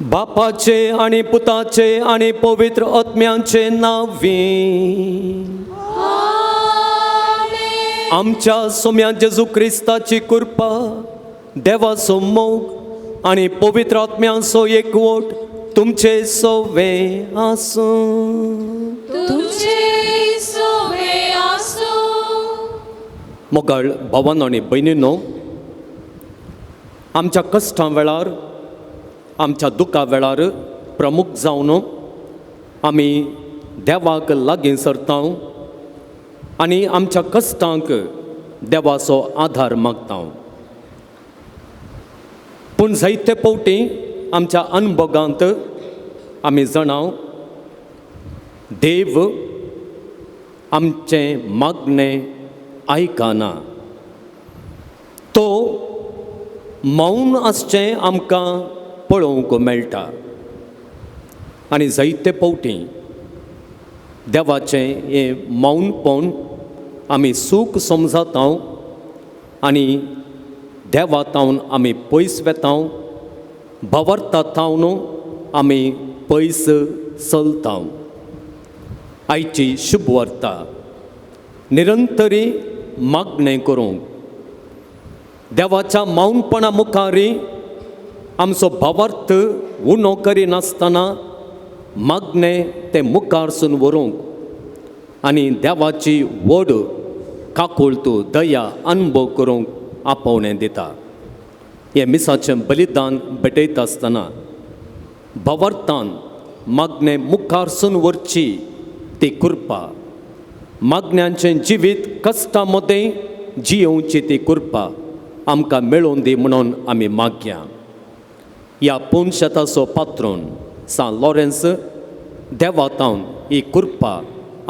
बापाचे आनी पुताचे आनी पवित्र आत्म्याचे नांवी। आमच्या सोम्या जेजू क्रिस्ताची कृपा, देवाचो मोग आनी पवित्र आत्म्याचो एकवट तुमचे सोवे आसूं। तुमचे सोवे आसूं। मोगाळ भावानो आनी भयणीनो, आमच्या कश्टां वेळार, आमच्या दुखा वेळार प्रमुख जावन आमी देवाक लागीं सरता आनी आमच्या कश्टांक देवाचो आधार मागता। पूण जायते फावटी आमच्या अनुभोगांत आमी जाणाव देव आमचें मागणें आयकना, तो मौन आसचें आमकां पळोवंक मेळटा। आनी जायते फावटी देवाचें हें मौनपण आमी सूख समजता आनी देवा तावन आमी पयस वेता, भवर्ता तावन आमी पयस चलता। आयची शुभवार्ता निरंतरी मागणें करूंक देवाच्या मौनपणा मुखारी आमचो भावार्थ उणो करिनासतना मागणें तें मुखारसून व्हरूंक आनी देवाची व्हड काकुळट दया अनुभव करूंक आपोवणें दिता। हें मिसाचें बलिदान भेटयता आसतना भावार्थान मागणें मुखारसून व्हरची ती कृपा, मागण्यांचें जिवीत कश्टां मदें जियोवची ती कृपा आमकां मेळोवन दी म्हणून आमी मागया। ह्या पुनशेताचो पात्रोन सान लॉरेन्स देवातावन ही कृपा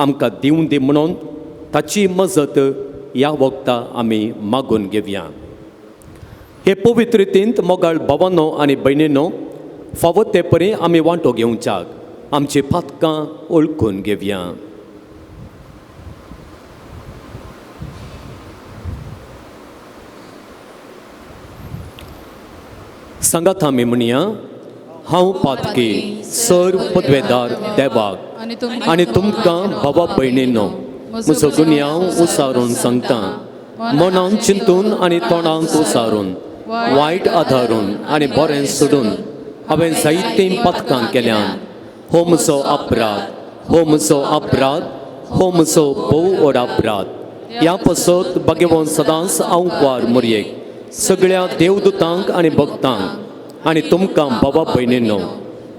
आमकां दिवन दी म्हणून ताची मजत ह्या वखदा आमी मागून घेवया। हे पवित्र रितींत मोगाळ भावानो आनी भयणीनो, फावो ते परी आमी वांटो घेवच्याक आमची पातकां वळखून घेवया। सांगात आमी म्हणया, हांव पातकी सर पदवेदार देवाक आनी तुमकां भावा भयणीनो म्हजो गुन्यांव उसारून सांगता, मनान चिंतून आनी तोंडांत उसारून, वायट आधारून आनी बरें सोडून हांवें जायतीं पातकां केल्यान। हो म्हजो अपराध, हो म्हजो अपराध, हो म्हजो भोव व्हड अपराध। ह्या पासत भाग्यवंत सदांच हांव कुवार मोरयेक सगळ्या देवदूतांक आनी भक्तांक आनी तुमकां भावा भयणीनो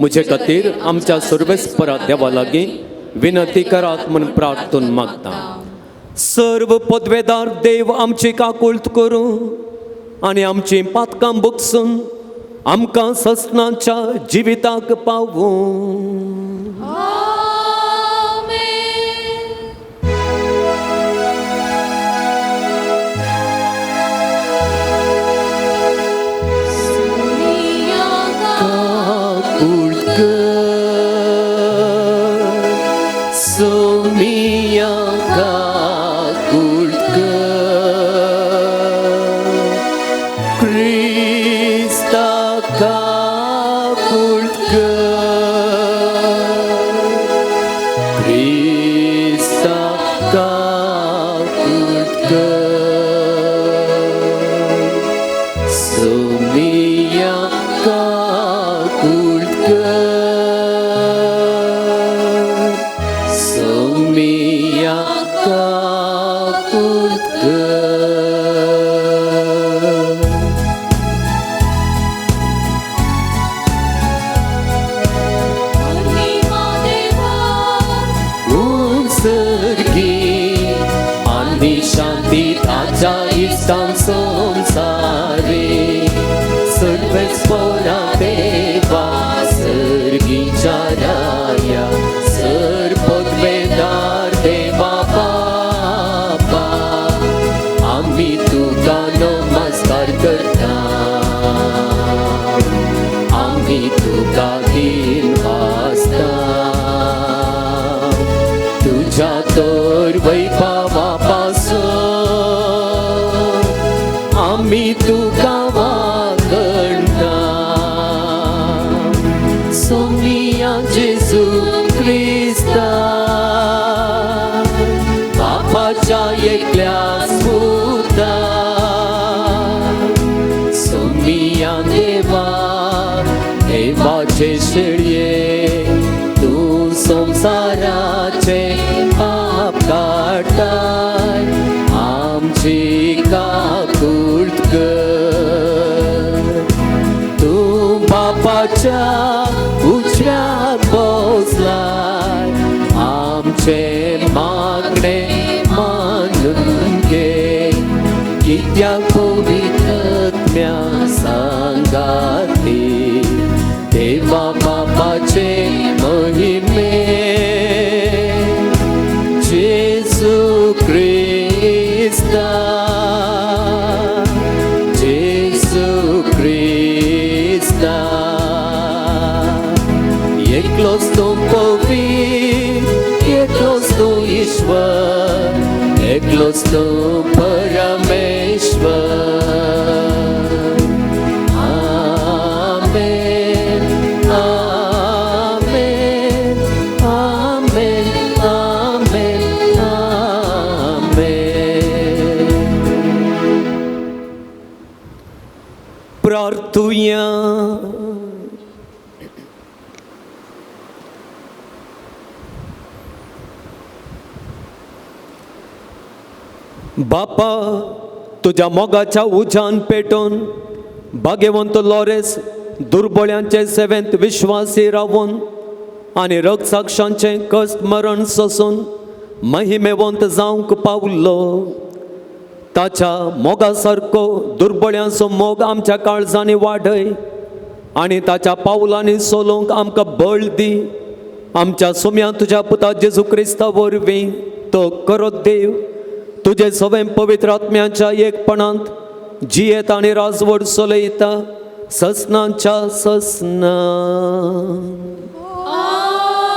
म्हजे खातीर आमच्या सर्वेस्परा देवा लागीं विनंती करात म्हूण प्रार्थून मागता। सर्व पदवेदार देव आमची काकुळट करूं आनी आमची पातकां बगसून आमकां ससनाच्या जिविताक पावूं। आमी तुका वागणटा। क्रिस्ता, बापाच्या एकल्याच पुता, सोमिया देवा, देवाचे शेळये, तूं संवसाराचे पाप काडटाय, आमची काकूळट कर. तूं बापाच्या उजव्याक बसलाय, आमचे मागणे मानून घे, कित्याक पवित्र सांगाती देवा बापाचे महिमे. जेजू क्रिस्ता, जेजू क्रिस्ता, एकलोच तूं पवित्र, एकलोच तूं ईश्वर, एकलोच तूं परमेश्वर. आमेन, आमेन, आमेन, आमेन, आमेन. प्रार्थुया. बापा, तुज्या मोगाच्या उज्यान पेटोवन भाग्यवंत लॉरेस दुर्बळ्यांचे सेवेंत विश्वासी रावून आनी रगसाक्षांचें कश्ट मरण सोसून महिमेवंत जावंक पावलो. ताच्या मोगा सारको दुर्बळ्यांचो मोग आमच्या काळजांनी वाडय आनी ताच्या पावलांनी चलोवंक आमकां बळ दी. आमच्या सोम्या तुज्या पुता जेजू क्रिस्ता वरवीं तो करत देव तुजे सवें पवित्र आत्म्याच्या एकपणांत जियेत आनी राजवट चलयता ससनाच्या ससना. आमेन.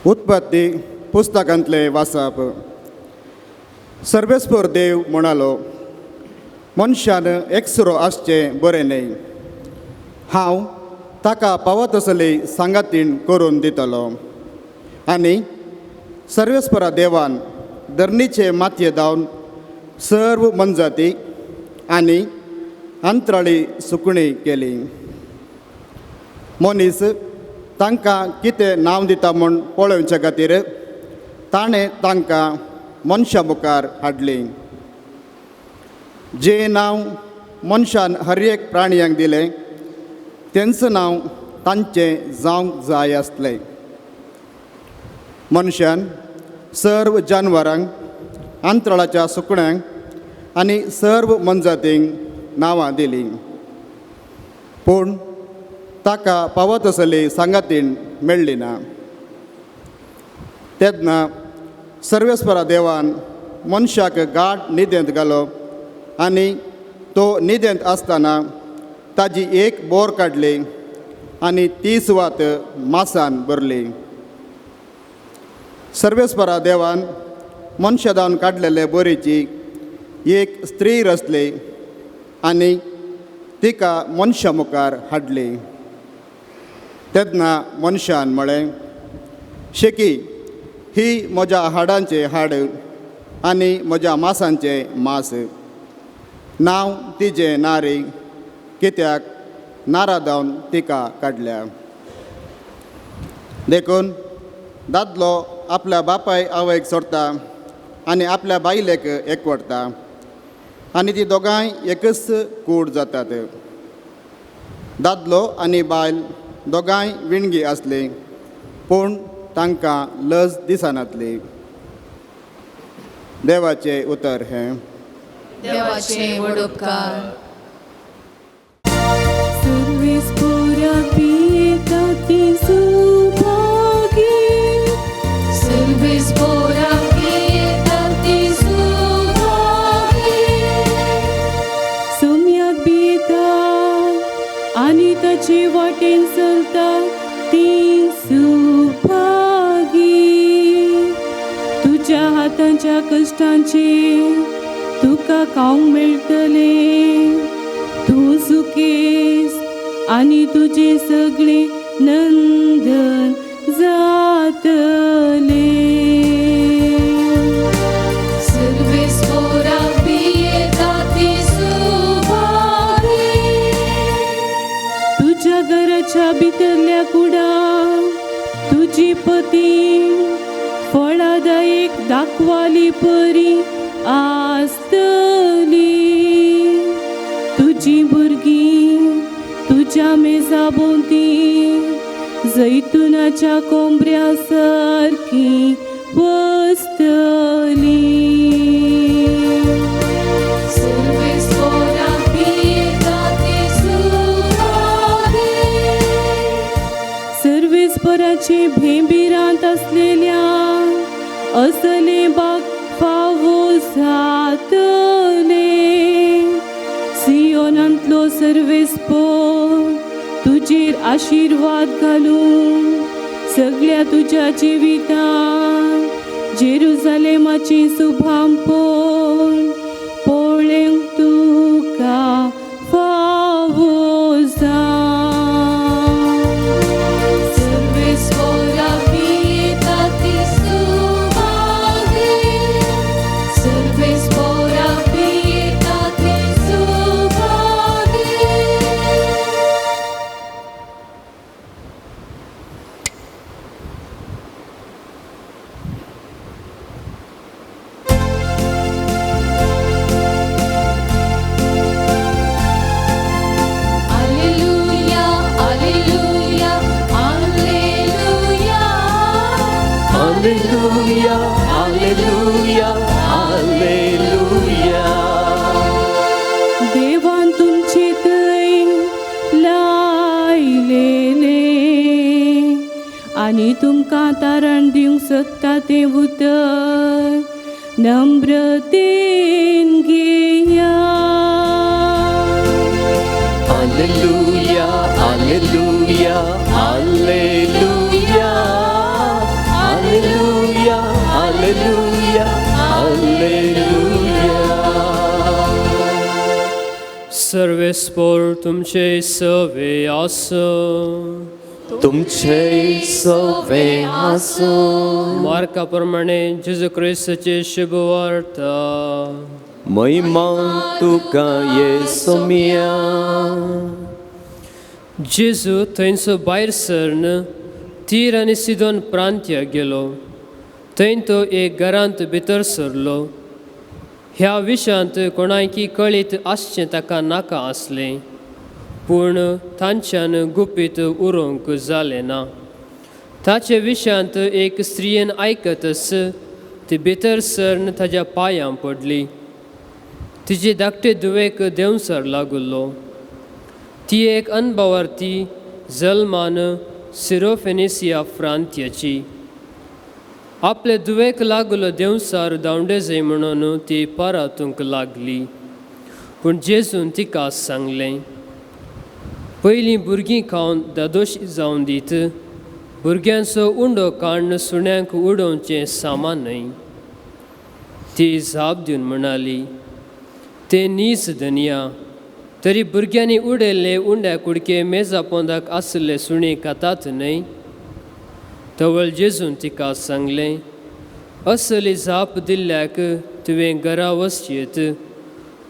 उत्पत्ती पुस्तकांतले वाचप. सर्वेस्पर देव म्हणालो, मनशान एकसुरो आसचें बरें न्हय, हांव ताका पावत असली सांगातीण करून दितलो. आनी सर्वेस्परा देवान धरणीचे मातये धावन सर्व मनजाती आनी अंतराळी सुकणी केली. मनीस तांकां कितें नांव दिता म्हूण पळोवचे खातीर ताणें तांकां मनशां मुखार हाडली. जें नांव मनशान हर एक प्राणयांक दिलें तेंच नांव तांचें जावंक जाय आसलें. मनशान सर्व जानवरांक, अंतराळाच्या सुकण्यांक आनी सर्व मनजातींक नांवां दिलीं, पूण ताका पावत असली सांगातीण मेळ्ळी ना. तेन्ना सर्वेस्परा देवान मनशाक गाढ न्हिदेंत घालो आनी तो न्हिदेंत आसतना ताजी एक बोर काडली आनी ती सुवात मासान भरली. सर्वेस्परा देवान मनशा धावन काडलेले बोरीची एक स्त्री रचली आनी तिका मनशा मुखार हाडली. तेन्ना मनशान म्हळें, शेकी ही म्हज्या हाडांचें हाड आनी म्हज्या मासांचें मास, नांव तिजें नारी, कित्याक नारा धावन तिका काडल्या. देखून दादलो आपल्या बापाय आवयक सोडटा आनी आपल्या बायलेक एकवटता आनी ती दोगांय एकच कूड जातात. दादलो आनी बायल दोगांय विणगी आसली, पूण तांकां लज दिसनातली. देवाचें उतर हें. देवाचे व्हड उपकार. सर्वेस पोरा पियेता ती सुभागी, सर्वेस पोरा पियेता ती सुभागी, सोम्याक भियेता आनी ताचे वाटेन चलता ती सुभागी. तुज्या हातांच्या कश्टांचेर तुका खावंक मेळटलें. तूं सुकेस आनी तुजें सगळें नंदन जातलें. सर्वेस्पोरा पियेता ती सुभागी. तुज्या घराच्या भितरल्या कुडान तुजी पती फळादायक दाखवाली परी आसतली. तुजी भुरगीं तुज्या मेजा भोंवती जैतुनाच्या कोंबऱ्या सारकी बसतली. सर्वेस्पोरा पियेता ती सुभागी. सर्वेस्पराचे भेंबिरांत आसलेल्या असले बाग फावो जातले. सियोनांतलो सर्वेस्पोर तुजेर आशिर्वाद घालून सगळ्या तुज्या जिवितांत जेरुजालेमाची सुभांपोण पळोवंक तुका फावो जावं. सर्वेस्पोरा पियेता ती सुभागी. सर्वेस्पोरा पियेता ती Subhagi. Alleluia, alleluia, alleluia. Alleluia, alleluia, alleluia. देवान तुमचे थंय लायलेले आनी तुमकां तारण दिवंक सोदता तें उतर नम्रतेन घेया. Alleluia, alleluia, alleluia. Alleluia, alleluia, alleluia. सर्वेस्पोर तुमचे सवे आसो. तुमचे सवे आसूं. मार्का प्रमाणे जेजू क्रिस्ताची शुभवार्ता. महिमा तुका येसोमिया. जेजू थंयसो भायर सरन तीर आनी सिदोन प्रांत्याक गेलो. थंय तो एक घरांत भितर सरलो. ह्या विशयांत कोणायकी कळीत आसचें ताका नाका आसलें, पूण तांच्यान गुपीत उरोवंक जालें ना. ताचे विशयांत एक स्त्रियेन आयकतच ती भितर सरन ताज्या पांयां पडली. तिजे धाकटे धुवेक देंवसर लागुल्लो. ती एक अनभावार्थी जल्मान सिरोफेनिसिया प्रांत्याची. आपले धुवेक लागलो देंवसार धांवडे जाय म्हणून ती परातूंक लागली. पूण जेजून तिका सांगलें, पयलीं भुरगीं खावन दादोशी जावन दीत, भुरग्यांचो उंडो काडून सुण्यांक उडोवचें सामान न्हय. ती जाप दिवन म्हणाली, तें नीज धनया, तरी भुरग्यांनी उडयल्ले उंड्या कुडके मेजा पोंदाक आशिल्ले सुणीं खातात न्हय. तवळ जेजून तिका सांगलें, असली जाप दिल्ल्याक तुवें घरा वचयेत,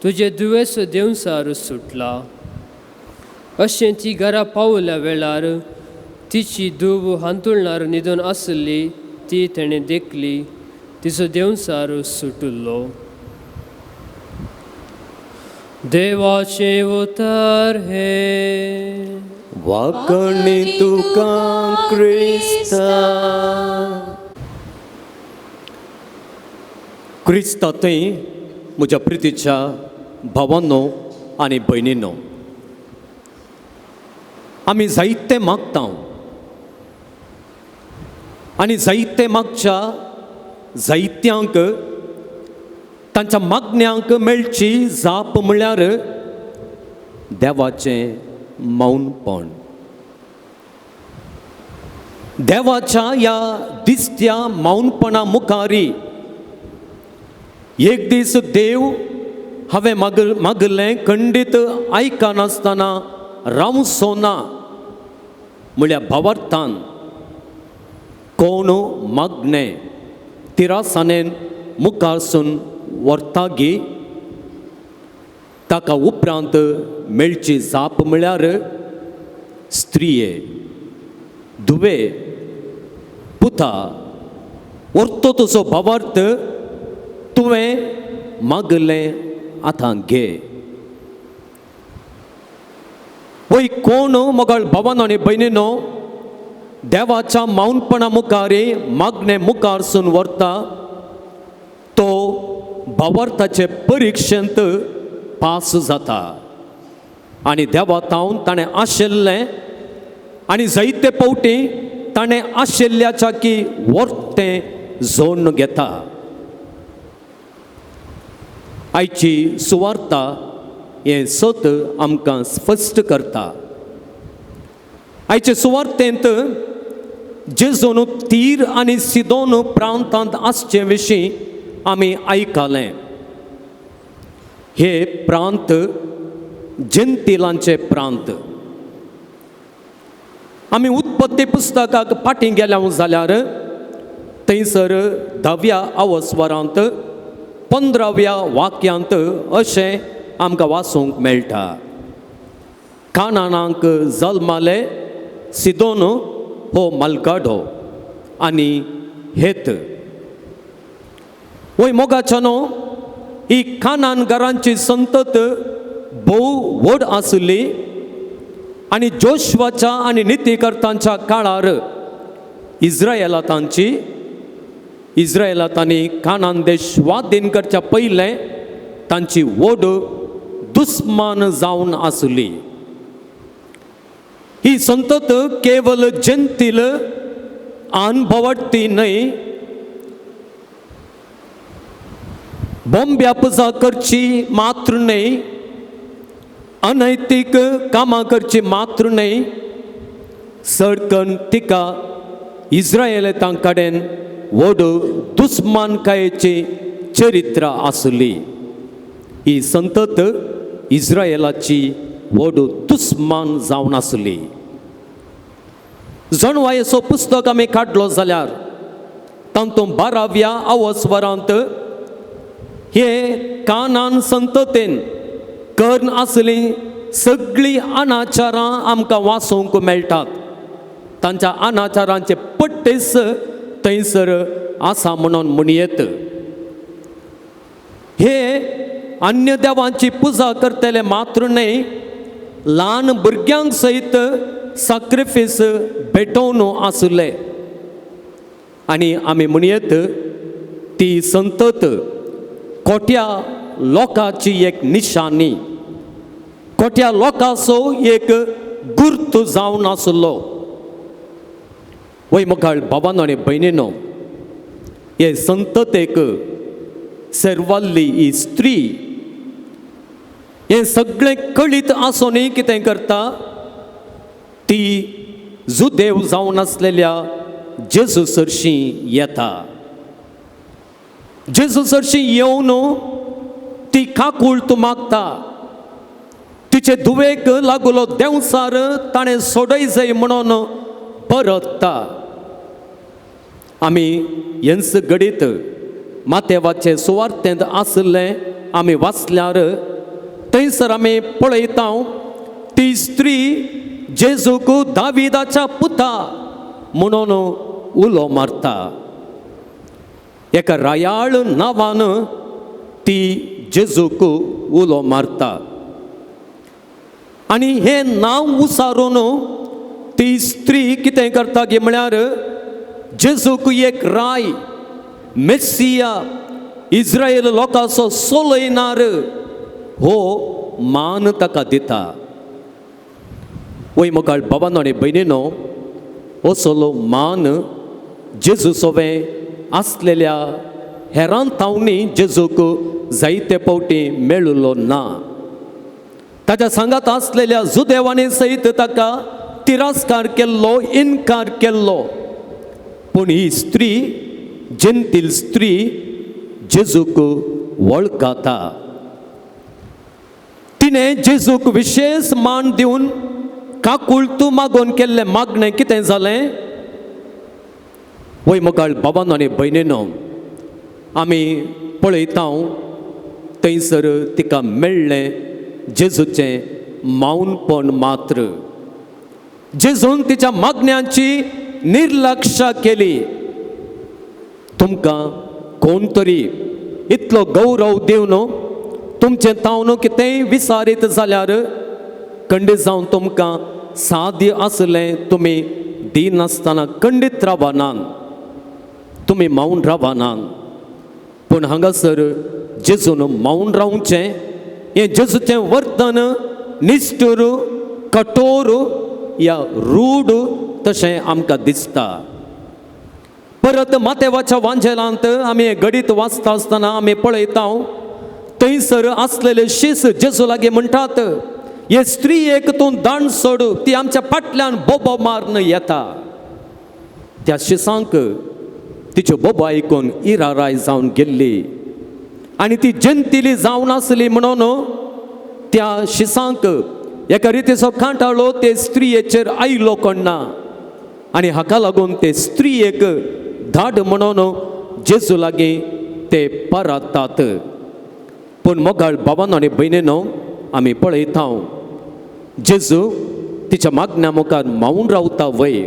तुजे दुयेंस देंवसार सुटला. अशें ती घरा पावल्या वेळार तिची धूव हांतुळणार न्हिदून आशिल्ली ती तेणें देखली. तिचो देंवसार सुटिल्लो. देवाचें उतर हें. वाकणी तुका क्रिस्ता. क्रिस्ता थंय म्हज्या प्रितीच्या भावांनो आनी भयणीनो, आमी जायते मागता आनी जायते मागच्या जायत्यांक तांच्या मागण्यांक मेळची जाप म्हळ्यार देवाचें मौनपण. देवाच्या ह्या दिसत्या मौनपणा मुखारी एक दीस देव हांवें मागलें खंडीत आयकनासतना रावचो ना. म्हळ्यार भावार्थान कोण मागणें तिरासानेन मुखारसून व्हरतागी ताका उपरांत मेळची जाप म्हळ्यार स्त्रिये धुवे पुता व्हरतो तुजो भावार्थ तुवें मागलें आतां घे. वय कोण मोगाळ भावान आनी भयणीनो देवाच्या मावनपणा मुखार मागणें मुखारसून व्हरता तो भावार्थाचे परिक्षेंत पास जाता आनी देवा तावन ताणें आशिल्लें आनी जायते फावटी ताणें आशिल्ल्याच्या की वर्तें जोडून घेता. आयची सुवार्ता हें सत आमकां स्पश्ट करता. आयचे सुवार्तेंत जेजून तीर आनी सिदोन प्रांतांत आसचे विशीं आमी आयकलें. हे प्रांत जेंतिलांचे प्रांत. आमी उत्पत्ती पुस्तकाक फाटीं गेल्या जाल्यार थंयसर 10व्या अवस्वरांत 15व्या वाक्यांत अशें आमकां वाचूंक मेळटा. कानानाक जल्माले सिदोन हो मालगाडो आनी हेत. वय मोगाच्यानो ही कानान घरांची संतत भोव व्हड आसली आनी जोशवाच्या आनी नितीकर्तांच्या काळार इस्रायलातांनी कानान देश स्वाधीन करच्या पयलें तांची व्हड दुस्मान जावन आसली. ही संतत केवल जेंतील अनभवटी न्हय, बोंब्या पुजा करची मात्र न्हय, अनैतीक कामां करची मात्र न्हय, सडकन तिका इस्रायलां कडेन व्हड दुस्मानकायेची चरित्र आसली. ही संतत इस्रायलाची व्हड दुस्मान जावन आसली. जणवायेचो पुस्तक आमी काडलो जाल्यार तातूंत 12व्या अवस्वरांत हे कानान संततेन कर्ण आसली सगळीं अनाचारां आमकां वाचूंक मेळटात. तांच्या अनाचारांचे पट्टेस थंयसर आसा म्हणून म्हणयेत. हे अन्य देवांची पुजा करतले मात्र न्हय, ल्हान भुरग्यांक सयत साक्रिफीस भेटोवन आसले. आनी आमी म्हणयेत ती संतत खोट्या लोकांची एक निशाणी, खोट्या लोकांचो एक गुर्त जावन आसलो. वय मुखार बाबानो आनी भयणीनो हे संततेक सर्वाल्ली ही स्त्री हें सगळें कळीत आसूनय कितें करता, ती जुदेव जावन आसलेल्या जेजू सरशीं येता. जेजू सरशीं येवन ती काकूळट मागता. तिचे धुवेक लागलो देंवचार ताणें सोडय जाय म्हणून परतता. आमी हेंच घडीत मातेवाचे सुवार्तेंत आशिल्लें आमी वाचल्यार थंयसर आमी पळयता ती स्त्री जेजूक दाविदाच्या पुता म्हणून उलो मारता. एका रायाळ नांवान ती जेजूक उलो मारता आनी हें नांव उसारून ती स्त्री कितें करता गी म्हळ्यार जेजूक एक राय मेसिया इस्रायल लोकांचो सोलयनार हो मान ताका दिता. वय मुखार बाबानो आनी भयणीनो असलो मान जेजू सोवें आसलेल्या हेरान तावणी जेजूक जायते फावटी मेळिल्लो ना. ताच्या सांगात आसलेल्या जुदेवांनी सयत ताका तिरस्कार केल्लो, इनकार केल्लो. पूण ही स्त्री जेंतील स्त्री जेजूक वळखता. तिणें जेजूक विशेश मान दिवन काकुळतू मागोवन केल्लें मागणें कितें जालें? वय मोगाळ बाबानो आनी भयणीनो, आमी पळयता थंयसर तिका मेळ्ळें जेजूचें मावनपण मात्र. जेजून तिच्या मागण्यांची निर्लक्ष केली. तुमकां कोण तरी इतलो गौरव दिवन तुमचें तावन कितेंय विसारीत जाल्यार खंडीत जावन तुमकां साद्य आसलें तुमी दिनासतना खंडीत रावनात, तुमी मावन रावनात. पूण हांगासर जेजून मावन रावचें हें जेजूचें वर्तन निश्ठूर, कठोर या रूढ तशें आमकां दिसता. परत मातेवाच्या वांजेलांत आमी घडीत वाचता आसतना आमी पळयता थंयसर आसलेले शीस जेजू लागीं म्हणटात, हे स्त्रीयेक तूं दांड सोड, ती आमच्या फाटल्यान बोबो मारून येता. त्या शिसांक तिच्यो बोबो आयकून इराराय जावन गेल्ली आनी ती जनतिली जावन आसली म्हणून त्या शिसांक एका रितीचो कांटाळो ते स्त्रियेचेर आयलो कोण्णा आनी हाका लागून ते स्त्रियेक धाड म्हणून जेजू लागीं ते परतात. पूण मोगाळ बाबानो आनी भयणीनो, आमी पळयता जेजू तिच्या मागण्या मुखार मावून रावता वय,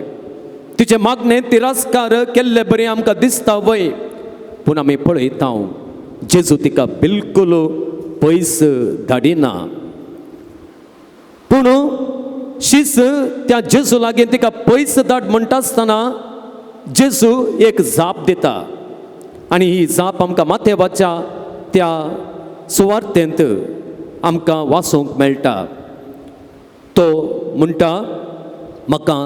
तिचे मागणे तिरस्कार केल्ले बरी आमकां दिसता वय. पूण आमी पळयता जेजू तिका बिलकुल पयस धाडिना. पूण शीस त्या जेजू लागीं तिका पयस धाड म्हणटा आसतना जेजू एक जाप दिता आनी ही जाप आमकां माथेवाच्या त्या सुवार्तेंत आमकां वाचूंक मेळटा. तो म्हणटा, म्हाका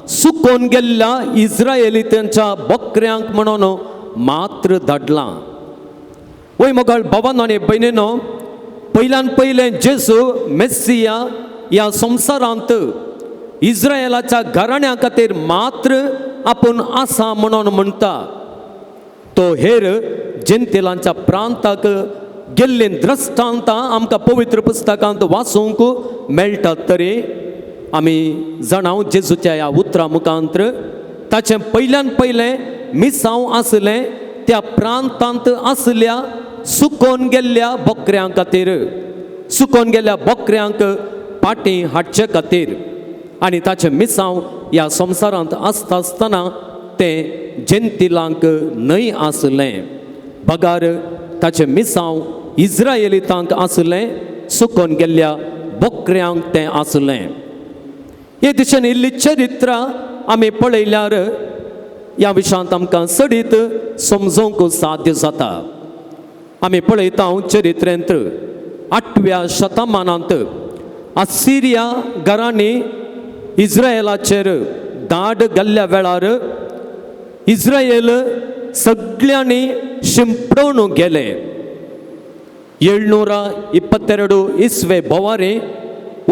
सुकोवन गेल्ल्या इस्रायली तांच्या बकऱ्यांक म्हणून मात्र धाडलां. वय मोगाळ बाबानो आनी भयणीनो, पयल्यान पयलें जेजू मेस्सिया ह्या संवसारांत इस्रायलाच्या घराण्या खातीर मात्र आपूण आसा म्हणून म्हणटा. तो हेर जनतेलांच्या प्रांताक गेल्ले द्रश्टांतां आमकां पवित्र पुस्तकांत वाचूंक मेळटात. तरी आमी जाणाव जेजूच्या ह्या उतरां मुखांत्र ताचें पयल्यान पयलें मिसांव आसलें त्या प्रांतांत आसल्या सुकोवन गेल्ल्या बकऱ्यां खातीर, सुकोवन गेल्ल्या बकऱ्यांक पाटी हाडचे खातीर. आनी ताचें मिसांव ह्या संवसारांत आसता आसतना तें जनतिलांक न्हय आसलें, बगार ताचें मिसांव इस्रायलितांक आसलें, सुकोवन गेल्ल्या बकऱ्यांक तें आसलें. हे दिशेन इल्ली चरित्रां आमी पळयल्यार ह्या विशयांत आमकां चडीत समजूंक साध्य जाता. आमी पळयता चरित्रेंत 8व्या शतमानांत असिरिया घरांनी इस्रायलाचेर दाड घाल्ल्या वेळार इस्रायल सगळ्यांनी शिंपडून गेले. 722 इसवे भोवारे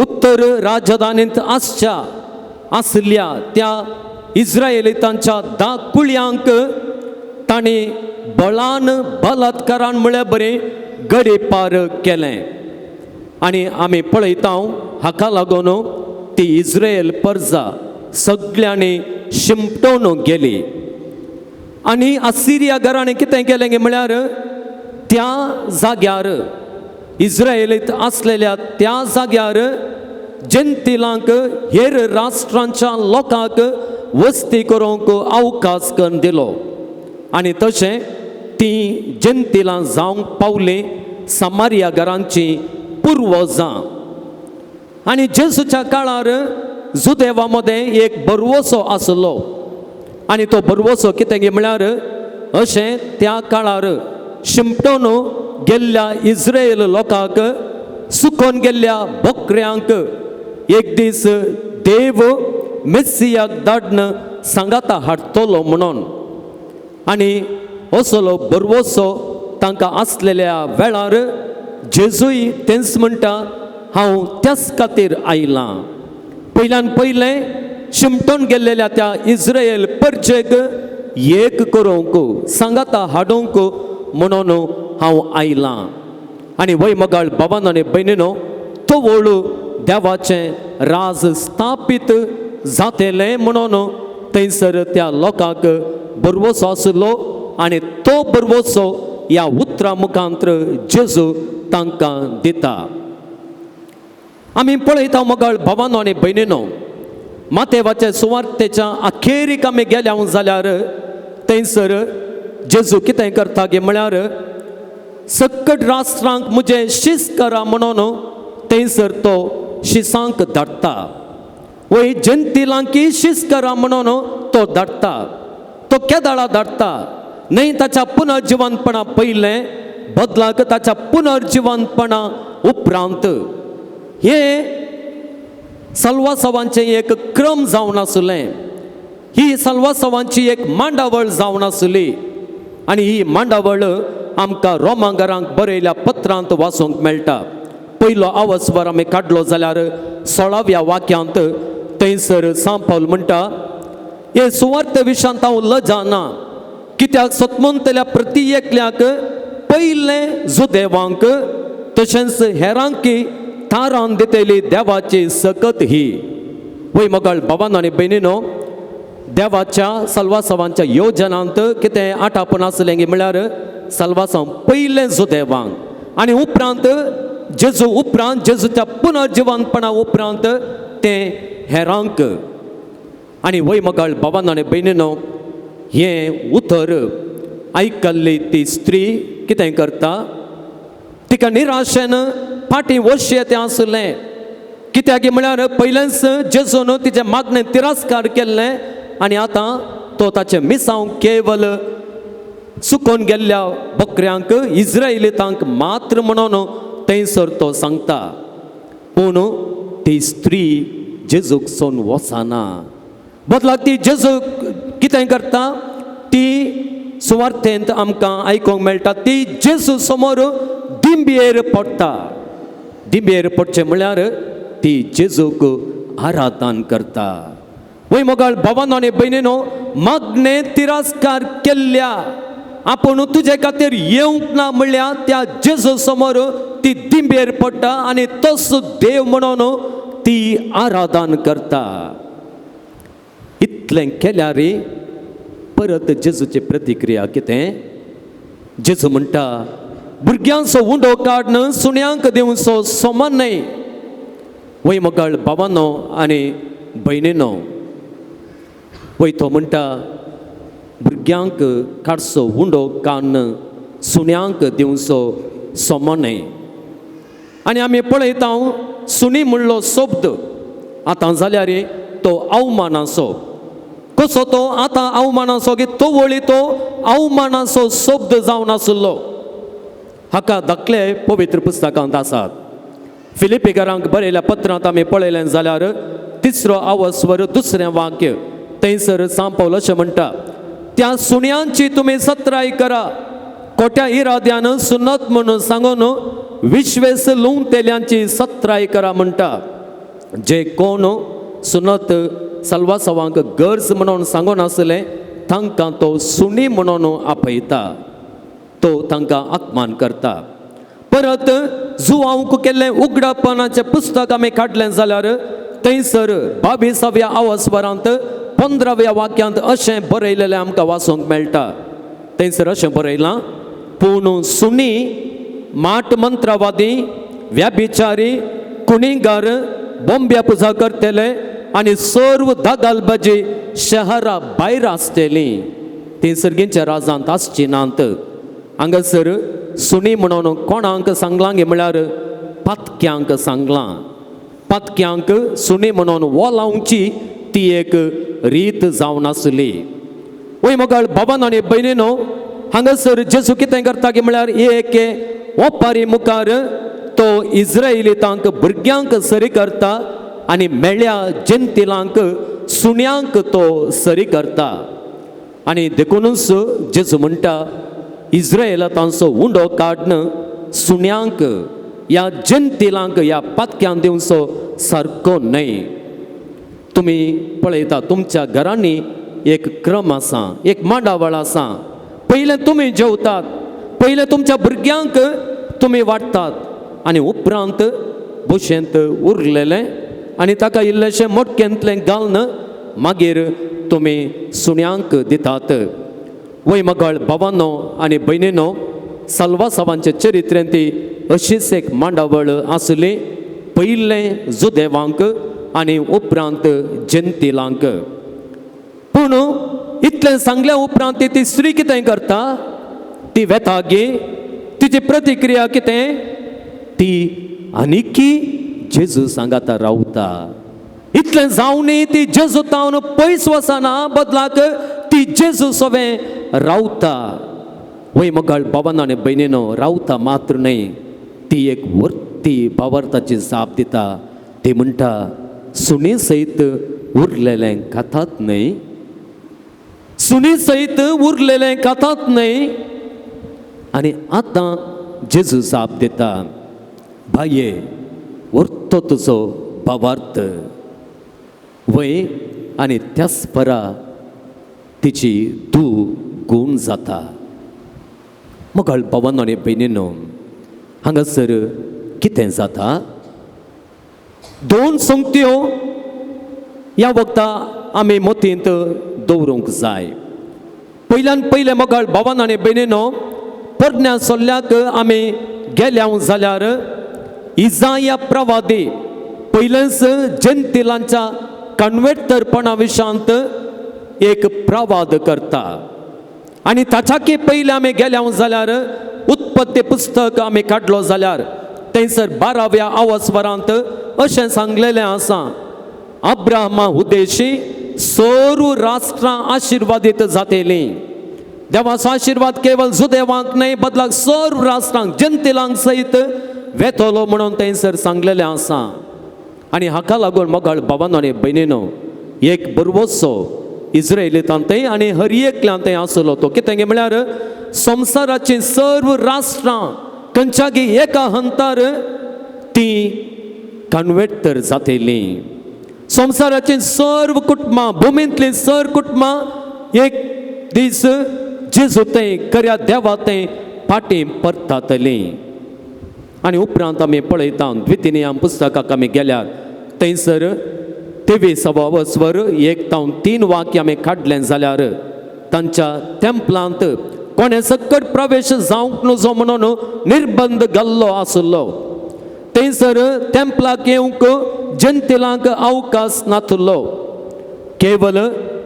उत्तर राजधानींत आसच्या आसल्या त्या इस्रायलितांच्या 10 कुळयांक तांणी बळान बलात्कारान म्हळ्यार बरें गडेपार केलें. आनी आमी पळयता हाका लागून ती इस्रायल परजा सगळ्यांनी शिंपटोवन गेली. आनी असिरिया घराणें कितें केलें म्हळ्यार त्या जाग्यार इस्रायलीत आसलेल्या त्या जाग्यार जनतेलांक हेर राष्ट्रांच्या लोकांक वस्ती करूंक अवकाश करून दिलो. आनी तशें ती जनतेलां जावंक पावलीं समारिया घरांची पुर्वजां. आनी जेजूच्या काळार जुदेवा मदें एक बरवसो आसलो आनी तो बरवसो कितें म्हळ्यार अशें त्या काळार शिंपटोन गेल्ल्या इस्रायल लोकांक सुकोवन गेल्ल्या बकऱ्यांक एक दीस देव मेस्सियाक धाडन सांगाता हाडटलो म्हणून. आनी असलो बरवसो तांकां आसलेल्या वेळार जेजूय तेंच म्हणटा, हांव त्याच खातीर आयलां. पयल्यान पयलें शिमटोन गेल्लेल्या त्या इस्रायल परजेक एक करूंक सांगाता हाडूंक म्हणून हांव आयलां. आनी वय मगाळ बाबान आनी भयणीनो, तवळ देवाचें राज स्थापीत जातलें म्हणून थंयसर त्या लोकांक भरवसो आसलो आनी तो भरवसो ह्या उतरां मुखांत्र जेजू तांकां दिता. आमी पळयता मोगाळ भावानो आनी भयणीनो, मातेवाचे सुवार्तेच्या अखेरीक आमी गेल्या जाल्यार थंयसर जेजू कितें करता गे म्हळ्यार सकट राष्ट्रांक म्हजें शीस करा म्हणून थंयसर तो शिसांक धाडटा. वय जंतिलांकी शीस करा म्हणून तो धाडटा. तो केदाळा धाडटा न्हय ताच्या पुनर्जिवनपणा पयलें बदलाक ताच्या पुनर्जिवनपणा उपरांत. हे सलवासवांचें एक क्रम जावन आसलें, ही सलवासवांची एक मांडावळ जावन आसली आनी ही मांडावळ आमकां रोमांगरांक बरयल्या पत्रांत वाचूंक मेळटा. पयलो आवस्वर आमी काडलो जाल्यार 16व्या वाक्यांत थंयसर सांपावल म्हणटा, हे सुवार्थ विशांत हांव लजाना, कित्याक सतमंतल्या प्रती एकल्याक पयलें जुदेवांक तशेंच हेरांकी थारावन दितली देवाची सकत ही. वय मोगाळ भावान आनी भयणीनो, देवाच्या सलवासवांच्या योजनांत कितें आटापून आसलें गी म्हळ्यार सलवासांव पयलें जुदेवांक आनी उपरांत जेजू उपरांत जेजूच्या पुनर्जिवनपणा उपरांत तें हेरांक. आनी वय मोगाळ भावान आनी भयणीनो, हें उतर आयकल्ली ती स्त्री कितें करता, तिका निराशेन फाटीं वशें तें आसलें. कित्याक म्हळ्यार पयलेंच जेजून तिचें मागणें तिरस्कार केल्लें आनी आतां तो ताचें मिसांव केवल सुकोन गेल्ल्या बकऱ्यांक इस्रायलितांक मात्र म्हणून थंयसर तो सांगता. पूण ती स्त्री जेजूक सोन वचना, बदलाक ती जेजूक कितें करता, ती सुवार्थेंत आमकां आयकूंक मेळटा ती जेजू समोर दिंबेर पडटा. दिंबेर पडचें म्हळ्यार ती जेजूक आराधन करता. वय मोगाळ भावानो आनी भयणीनो, मागणें तिरस्कार केल्ल्या आपूण तुजे खातीर येवंक ना म्हणल्यार त्या जेजू समोर ती दिंबेर पडटा आनी तोच देव म्हणून ती आराधन करता. इतलें केल्यार परत जेजूची प्रतिक्रिया कितें, जेजू म्हणटा भुरग्यांचो उंडो काडून सुण्यांक दिवचो समान न्हय. वय मोगाळ भावानो आनी भयणीनो, वय तो म्हणटा भुरग्यांक काडचो उंडो काडून सुण्यांक दिवचो समान न्हय. आनी आमी पळयता सुणी म्हणलो शब्द आतां जाल्यार तो अवमानाचो, कसो तो आतां अवमानाचो की तो वळी तो अवमानाचो शब्द जावन आसलो. हाका दाखले पवित्र पुस्तकांत आसात. फिलिपीकरांक बरयल्या पत्रांत आमी पळयलें जाल्यार 3रो आवस्वर 2रें वाक्य थंयसर सांपवल अशें म्हणटा, त्या सुण्यांची तुमी सत्राय करा, खोट्या इराद्यान सुनत म्हणून सांगून विश्वेस लुंवतेल्यांची सत्राय करा म्हणटा. जे कोण सुनत सलवासवांक गरज म्हणून सांगून आसलें तांकां तो सुणी म्हणून आपयता, तो तांकां अपमान करता. परत जुवांक केल्लें उगडापणाचें पुस्तक आमी काडलें जाल्यार थंयसर 22व्या आवस्वरांत 15व्या वाक्यांत अशें बरयलेलें आमकां वाचूंक मेळटा. थंयसर अशें बरयलां, पूण सुणी माट मंत्रवादी व्याभिचारी कुणीगार बोंब्या पुजा करतले आनी सर्व दगालबाजी शहरा भायर आसतली, ती सर्गींच्या राजांत आसची नात. हांगासर सुणी म्हणून कोणाक सांगलां गे म्हळ्यार पातक्यांक सांगलां. पातक्यांक सुणी म्हणून वोलावची ती एक रीत जावन आसली. वय मोगाळ भावान आनी भयणीनो, हांगासर जेजू कितें करता की म्हळ्यार एक ओपारी मुखार तो इस्रायलितांक भुरग्यांक सरी करता आनी मेळ्या जंतिलांक सुण्यांक तो सरी करता. आनी देखूनच जेजू म्हणटा इस्रायलांचो उंडो काडून सुण्यांक ह्या जंतिलांक ह्या पातक्यांक दिवचो सारको न्हय. तुमी पळयता तुमच्या घरांनी एक क्रम आसा, एक मांडावळ आसा. पयलें तुमी जेवतात, पयलें तुमच्या भुरग्यांक तुमी वाडटात आनी उपरांत बोशेंत उरलेलें आनी ताका इल्लेशें मोटकेंतलें घालून मागीर तुमी सुण्यांक दितात. वय मगळ भावानो आनी भयणीनो, साल्वासावांचे चरित्रेंत ती अशीच एक मांडावळ आसली, पयलें जुदेवांक आनी उपरांत जेंतिलांक. पूण इतलें सांगल्या उपरांत ती स्त्री कितें करता, ती वेता गे, तिची प्रतिक्रिया कितें, ती आनीकी जेजू सांगाता रावता. इतलें जावनूय ती जेजू तावन पयस वचना, बदलाक ती जेजू सोवें रावता. वय मगळ बाबानो आनी भयणीनो, रावता मात्र न्हय, ती एक वर्ती भावार्थाची जाप दिता. ती म्हणटा, सुणी सयत उरलेलें खातात न्हय, सुणी सयत उरलेलें खातात न्हय. आनी आतां जेजू जाप दिता, बाये वर्तो तुजो भावार्थ. वय आनी त्याच परा तिची धूव गूण जाता. मगळ बाबानो आनी भयणीनो, हांगासर कितें जाता, दोन संगत्यो ह्या वखदा आमी मतींत दवरूंक जाय. पयल्यान पयलें मगळ बाबानो आनी भयणीनो, पोरण्या सोल्ल्याक आमी गेल्या जाल्यार इजाया प्रवादी पयलेंच जेंतिलांच्या कन्वेटरपणा विशांत एक प्रवाद करता. आनी ताच्याकी पयलें आमी गेल्या जाल्यार उत्पत्ती पुस्तक आमी काडलो जाल्यार थंयसर 12व्या आवस्वरांत अशें सांगलेलें आसा, अब्राहमा उद्देशी सर्व राष्ट्रां आशिर्वादीत जातेलीं. देवाचो आशिर्वाद केवळ जुदेवांक न्हय, बदलाक सर्व राष्ट्रांक जनतेलांक सयत वेतलो म्हणून थंयसर सांगलेलें आसा. आनी हाका लागून मोगाळ बाबानो आनी भयणीनो, एक बरवसो इस्रायलीतांत आनी हर एकल्यान थंय आसलो तो कितें म्हळ्यार संवसाराचीं सर्व राष्ट्रां खंयच्यागी एका हंतार ती कन्वेटर जातेलीं. संवसाराचीं सर्व कुटुंबां, भुमींतलीं सर्व कुटुंबां एक दीस जेजू थंय खऱ्या देवा थंय फाटीं परतातलीं. आनी उपरांत आमी पळयता द्वितीनियम पुस्तकाक आमी गेल्यार थंयसर 23 वस्वर 1 तावन 3 वाक्य आमी काडलें जाल्यार तांच्या तेंपलांत कोणें सकट प्रवेश जावंक नजो म्हणून निर्बंध घाल्लो आसलो. थंयसर तेंपलाक येवंक जनतेलांक अवकाश नातलो, केवल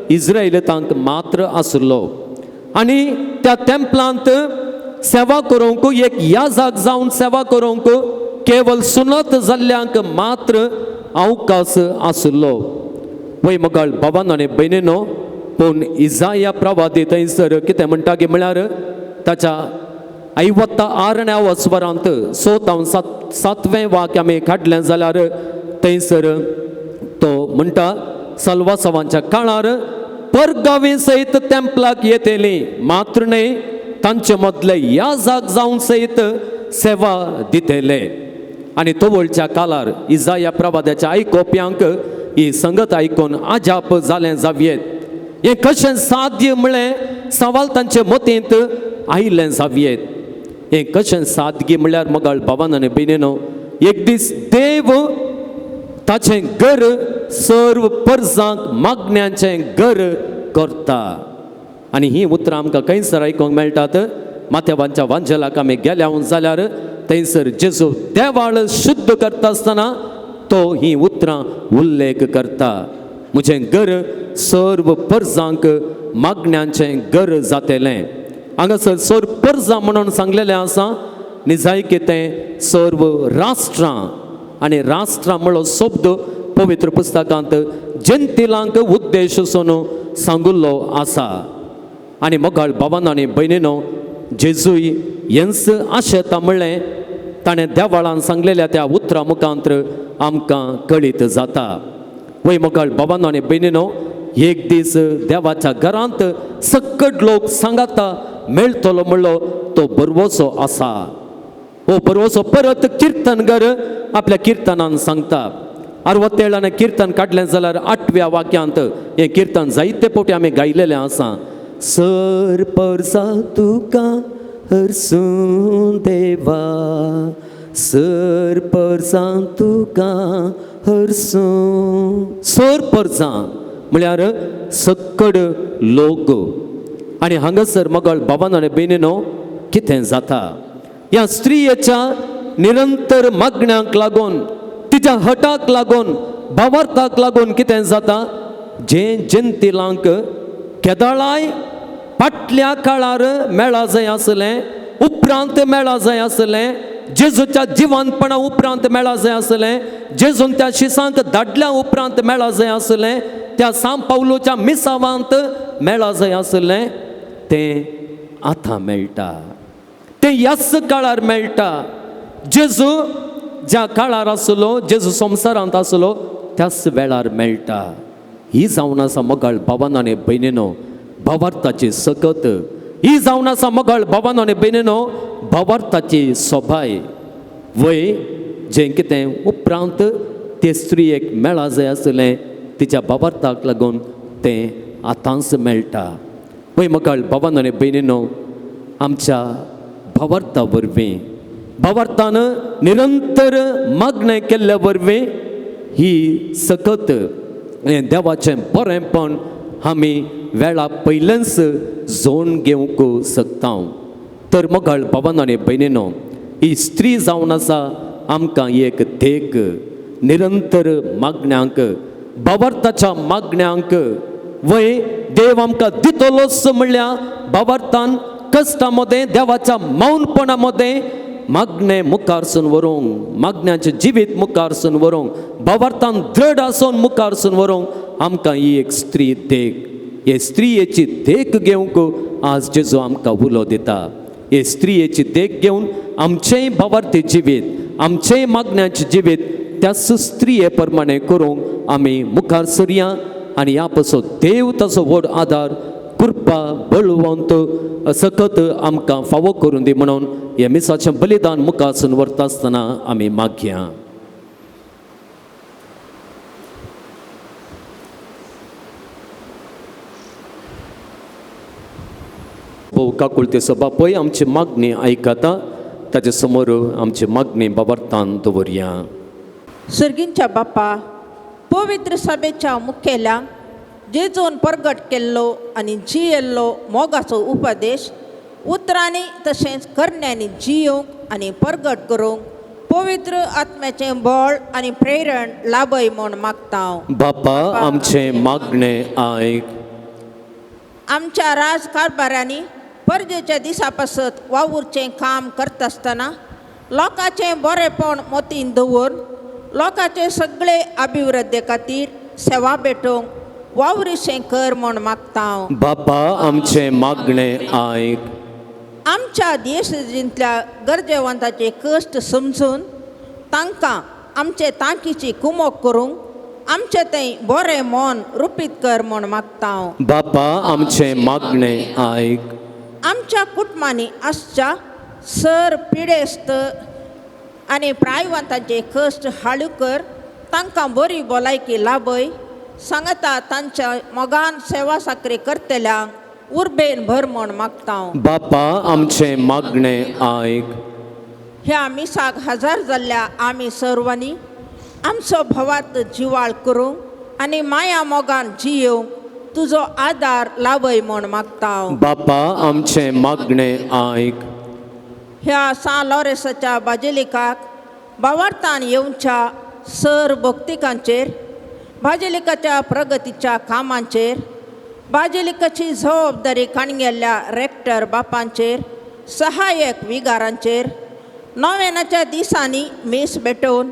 इस्रायलितांक मात्र आसलो. आनी त्या तेंपलांत सेवा करूंक एक याजाक जावन सेवा करूंक केवल सुनत जाल्ल्यांक मात्र अवकाश आसलो. वय मगाळ बाबानो आनी भयणीनो, पूण इजाया प्रवादी थंयसर कितें म्हणटा की म्हळ्यार ताच्या 56 वस्वरांत 6 तावन 7वें वाक्य आमी काडलें जाल्यार थंयसर तो म्हणटा, सलवासवांच्या काळार परगावी सयत तेंपलाक येतली मात्र न्हय, तांचे मदले याजाक जावन सयत सेवा दितले. आनी तवळच्या काळार इजाया प्रवाद्याच्या आयकोप्यांक ही संगत आयकून आजाप जालें जावयेत, हें कशें साध्य म्हळें सवाल तांचे मतींत आयलें जावयेत. हें कशें सादगी म्हळ्यार मगाळ बाबान आनी भयणीनो, एक दीस देव ताचें घर सर्व परजांक मागण्यांचें घर करता. आनी ही उतरां आमकां खंयसर आयकूंक मेळटात, माथ्यावांच्या वांजेलाक आमी गेल्या जाल्यार थंयसर जेजू देवाळ शुद्ध करता आसतना तो ही उतरां उल्लेख करता, म्हजें घर सर्व परजांक मागण्यांचें घर जातेलें. हांगासर सर्व परजां म्हणून सांगलेलें आसा, निजायकी तें सर्व राष्ट्रां, आनी राष्ट्रां म्हणलो शब्द पवित्र पुस्तकांत जनतेलांक उद्देश आसून सांगिल्लो आसा. आनी मोगाळ बाबानो आनी भयणीनो, जेजूय हेंच आशेता म्हणलें ताणें देवाळान सांगलेल्या त्या उतरां मुखांत्र आमकां कळीत जाता. वय मोगाळ बाबानो आनी भयणीनो, एक दीस देवाच्या घरांत सकट लोक सांगाता मेळटलो म्हणलो तो बरवसो आसा. हो बरवसो परत किर्तनगर आपल्या किर्तनान सांगता. 67 किर्तन काडलें जाल्यार 8व्या वाक्यांत हें किर्तन जायते फावटी आमी गायलेलें आसा. सर परसा तुका हरसूं देवा, सर परसां तुका हरसूं. सर परसां म्हळ्यार सक्कड लोक. आनी हांगासर मगळ बाबान आनी भयणीनो कितें जाता, ह्या स्त्रियेच्या निरंतर मागण्यांक लागून, तिच्या हटाक लागून, भावार्थाक लागून कितें जाता, जें जनतेलांक केदळाय फाटल्या काळार मेळा जाय आसलें, उपरांत मेळा जाय आसलें, जेजूच्या जिवनपणा उपरांत मेळा जाय आसलें, जेजून त्या शिसांक धाडल्या उपरांत मेळा जाय आसलें, त्या सांव पावलोच्या मिसावांत मेळा जाय आसलें, तें आतां मेळटा, तें ह्याच काळार मेळटा. जेजू ज्या काळार आसलो, जेजू संवसारांत आसलो त्याच वेळार मेळटा. ही जावन आसा मोगाळ भावान आनी भयणीनो भावार्थाची सकत. ही जावन आसा मोगाळ भावान आनी भयणीनो भावार्थाची सोबाय. वय जें कितें उपरांत ते स्त्रियेक मेळा जाय आसलें तिच्या भावार्थाक लागून तें आतांच मेळटा. वय मोगाळ भावान आनी भयणीनो आमच्या भावार्था वरवीं, भावार्थान निरंतर मागणें केल्ल्या वरवीं ही सकत हें देवाचें बरेंपण आमी वेळा पयलेंच जोण घेवंक शकता. तर मोगाळ भावान आनी भयणीनो ही स्त्री जावन आसा आमकां एक देख, निरंतर मागण्यांक, भावार्थाच्या मागण्यांक. वय देव आमकां दितलोच म्हणल्यार भावार्थान कश्टा मदें, देवाच्या मौनपणा मदें मागणें मुखारसून व्हरूंक, मागण्याचें जिवीत मुखारसून व्हरूंक, भावार्थान दृढ आसून मुखारसून व्हरूंक आमकां ही एक स्त्री देख. हे स्त्रियेची देख घेवंक आज जेजू आमकां उलो दिता. हे स्त्रियेची देख घेवन आमचेंय भावार्थी जिवीत, आमचेंय मागण्याचें जिवीत त्याच स्त्रिये प्रमाणें करूंक आमी मुखार सरया आनी ह्या पासून देव ताचो व्हड आदार, कृपा, बळवंत सकत आमकां फावो करून दी म्हणून हे मिसाचें बलिदान मुखारसून व्हरता आसतना आमी मागया. भोव काकुळतेचो बापूय आमची मागणी आयकता, ताचे समोर आमची मागणी बाबार्थान दवरया. सर्गींच्या बापा, पवित्र सभेच्या मुखेल्यांक जेजून परगट केल्लो आनी जियेल्लो मोगाचो उपदेश उतरांनी तशेंच करण्यांनी जियोवंक आनी परगट करूंक पवित्र आत्म्याचें बळ आनी प्रेरण लाभय म्हूण मागता हांव. बापा आमचें मागणें आयक. आमच्या राज कारभारांनी परजेच्या दिसा पासत वावुरचें काम करता आसतना लोकांचें बरेंपण मतीन दवरून लोकांचे सगळे अभिवृद्धी खातीर सेवा भेटोवंक वावरिशें कर म्हूण मागता हांव. बापा आमचें मागणें आयक. आमच्या देशजींतल्या गरजेवंताचे कश्ट समजून तांकां आमचे तांकीची कुमोक करूंक आमचें तें बरें मन रुपीत कर म्हूण मागता हांव. बापा आमचें मागणें आयक. आमच्या कुटुंबांनी आसच्या सर पिडेस्त आनी प्रायवंतांचे कश्ट हाळू कर, तांकां बरी भलायकी लाभय, सांगता तांच्या मोगान सेवा साकरी करतल्यांक उर्बेन भर म्हूण मागता हांव. बापा आमचें मागणें आयक. ह्या मिसाक हजर जाल्ल्या आमी सर्वांनी आमचो भवार्थ जिवाळ करूंक आनी माया मोगान जियोवंक तुजो आदार लाभय म्हूण मागता हांव. बापा आमचें मागणें आयक. ह्या सां लॉरेसाच्या बाजिलिकाक भावार्थान येवच्या सर भक्तिकांचेर, बाजिलिकाच्या प्रगतीच्या कामांचेर, बाजिलिकाची जबाबदारी काणगेल्ल्या रेक्टर बापांचेर, सहाय्यक विगारांचेर, नोवेनाच्या दिसांनी मीस भेटोवन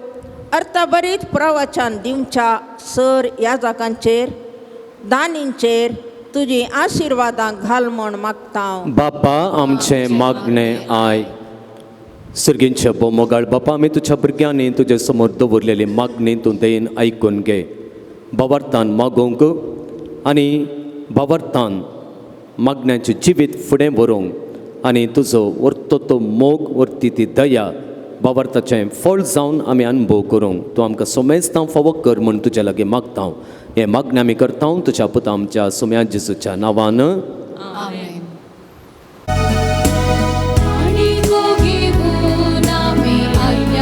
अर्थभरीत प्रवचन दिवच्या सर याजकांचेर, दानींचेर तुजी आशिर्वादां घाल म्हूण मागता हांव. बापा आमचें मागणें आयक. सर्गींच्या भोव मोगाळ बापा, आमी तुज्या भुरग्यांनी तुजे समोर दवरलेली मागणी तूं दयेन आयकून घे. भावार्थान मागोवंक आनी भावार्थान मागण्याचें जिवीत फुडें व्हरूंक आनी तुजो व्हरतो तो मोग, व्हरती ती दया भावार्थाचें फळ जावन आमी अनुभव करूंक तूं आमकां सोमेस्तां फावो कर म्हूण तुज्या लागीं मागता. हें मागणें आमी करता तुज्या पुता आमच्या सोम्या जेजूच्या नांवान. आमेन. आनी गोगी आमी आयल्या.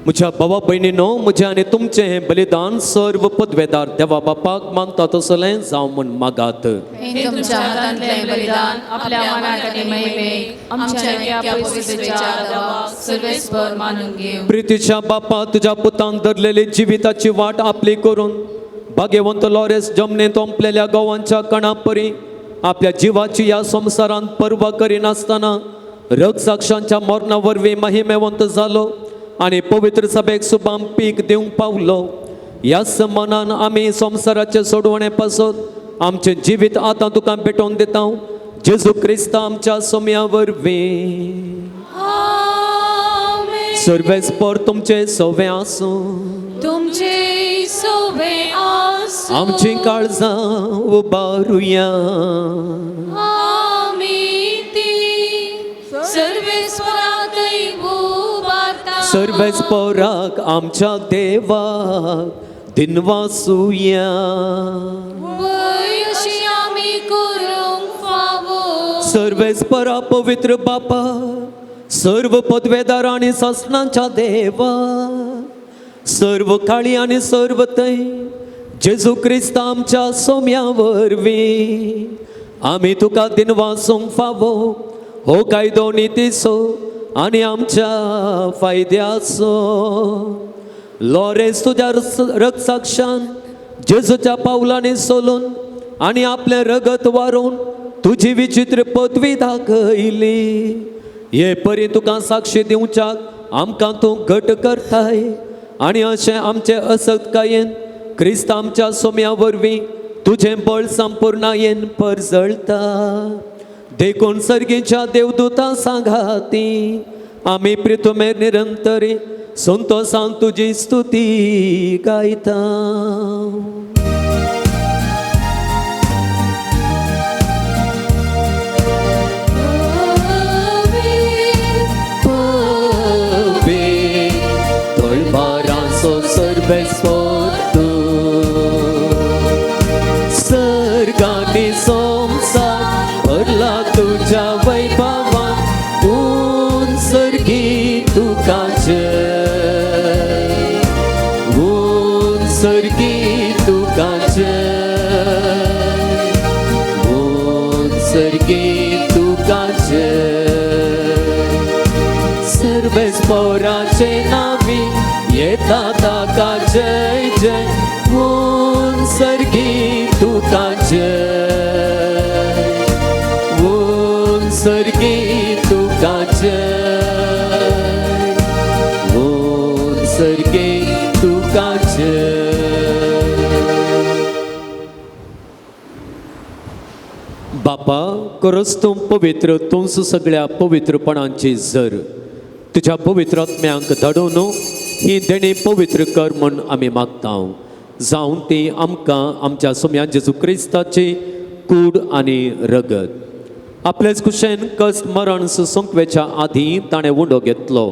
म्हज्या भावा भयणीनो, म्हजें आनी तुमचें हें बलिदान सर्व पदवेदार देवा बापाक मानता तसलें जावं म्हूण मागात. हे तुमच्या हातांतलें बलिदान आपल्या मनाक आनी महिमेक आमच्या ह्या पवित्रतेच्या देवाक सर्वेस्पर मानून घेवं. प्रितीच्या बापा, तुज्या पुतान धरलेली जिविताची वाट आपली करून भाग्यवंत लॉरेस जमनींत ओंपलेल्या गोवांच्या कणा परी आपल्या जिवाची ह्या संवसारांत पर्वा करिनासतना रगसाक्षांच्या मरणा वरवीं महिमेवंत जालो आनी पवित्र सभेक सुबाम पीक दिवंक पावलो. ह्याच मनान आमी संवसाराचे सोडवणे पासत आमचें जिवीत आतां तुका भेटोवन दिता, जेजू क्रिस्ता आमच्या सोम्या वरवीं. सर्वेस्पर तुमचे सवे आसूं, तुमचे सोवे आसूं. आमची काळजां उबारुया. आमी ती सर्वेस्पराकय उबारता. सर्वेस्पराक आमच्या देवाक दिनवासुया. वय अशी आमी करूंक फावो. सर्वेस्परा पवित्र बापा, सर्व पदवेदार आनी सासणाच्या देवा, सर्व काळी आनी सर्व थंय जेजू क्रिस्ता आमच्या सोम्या वरवीं आमी तुका दिनवासूंक फावो. हो कायदो नितीचो आनी आमच्या फायद्याचो. लॉरेस तुज्या रगसाक्षान जेजूच्या पावलांनी सोलून आनी आपलें रगत वारोवन तुजी विचित्र पदवी दाखयली. हे परी तुका साक्षी दिवच्याक आमकां तूं घट करताय आनी अशें आमचे असक्तकायेन क्रिस्त आमच्या सोम्या वरवीं तुजें बळ संपुर्णायेन परजळता. देखून सर्गीच्या देवदूतां सांगाती आमी प्रितुमेर निरंतरी संतोसान तुजी स्तुती गायता. तळवारांचो सर्वेस्पर तूं, सर्गांनी संवसार भरला तुज्या वैभवान, उंच सर्गी तुका जय, उंच सर्गी तुका जय, उंच सर्गी तुका जय. सर्वेस्पराचे नावी येता ताका जय जय, उंच सर्गी तुका जय, उंच सर्गी तुका जय, उंच सर्गी तुका जय. बापा, खरोच तूं पवित्र, तूंच सगळ्या पवित्रपणांची जर. तुज्या पवित्र आत्म्यांक धाडून ही देणी पवित्र कर म्हूण आमी मागता, जावन ती आमकां आमच्या सोम्या जेजू क्रिस्ताची कूड आनी रगत. आपलेच कुशेन कस्ट मरण सुसंकवेच्या आदीं ताणें उंडो घेतलो,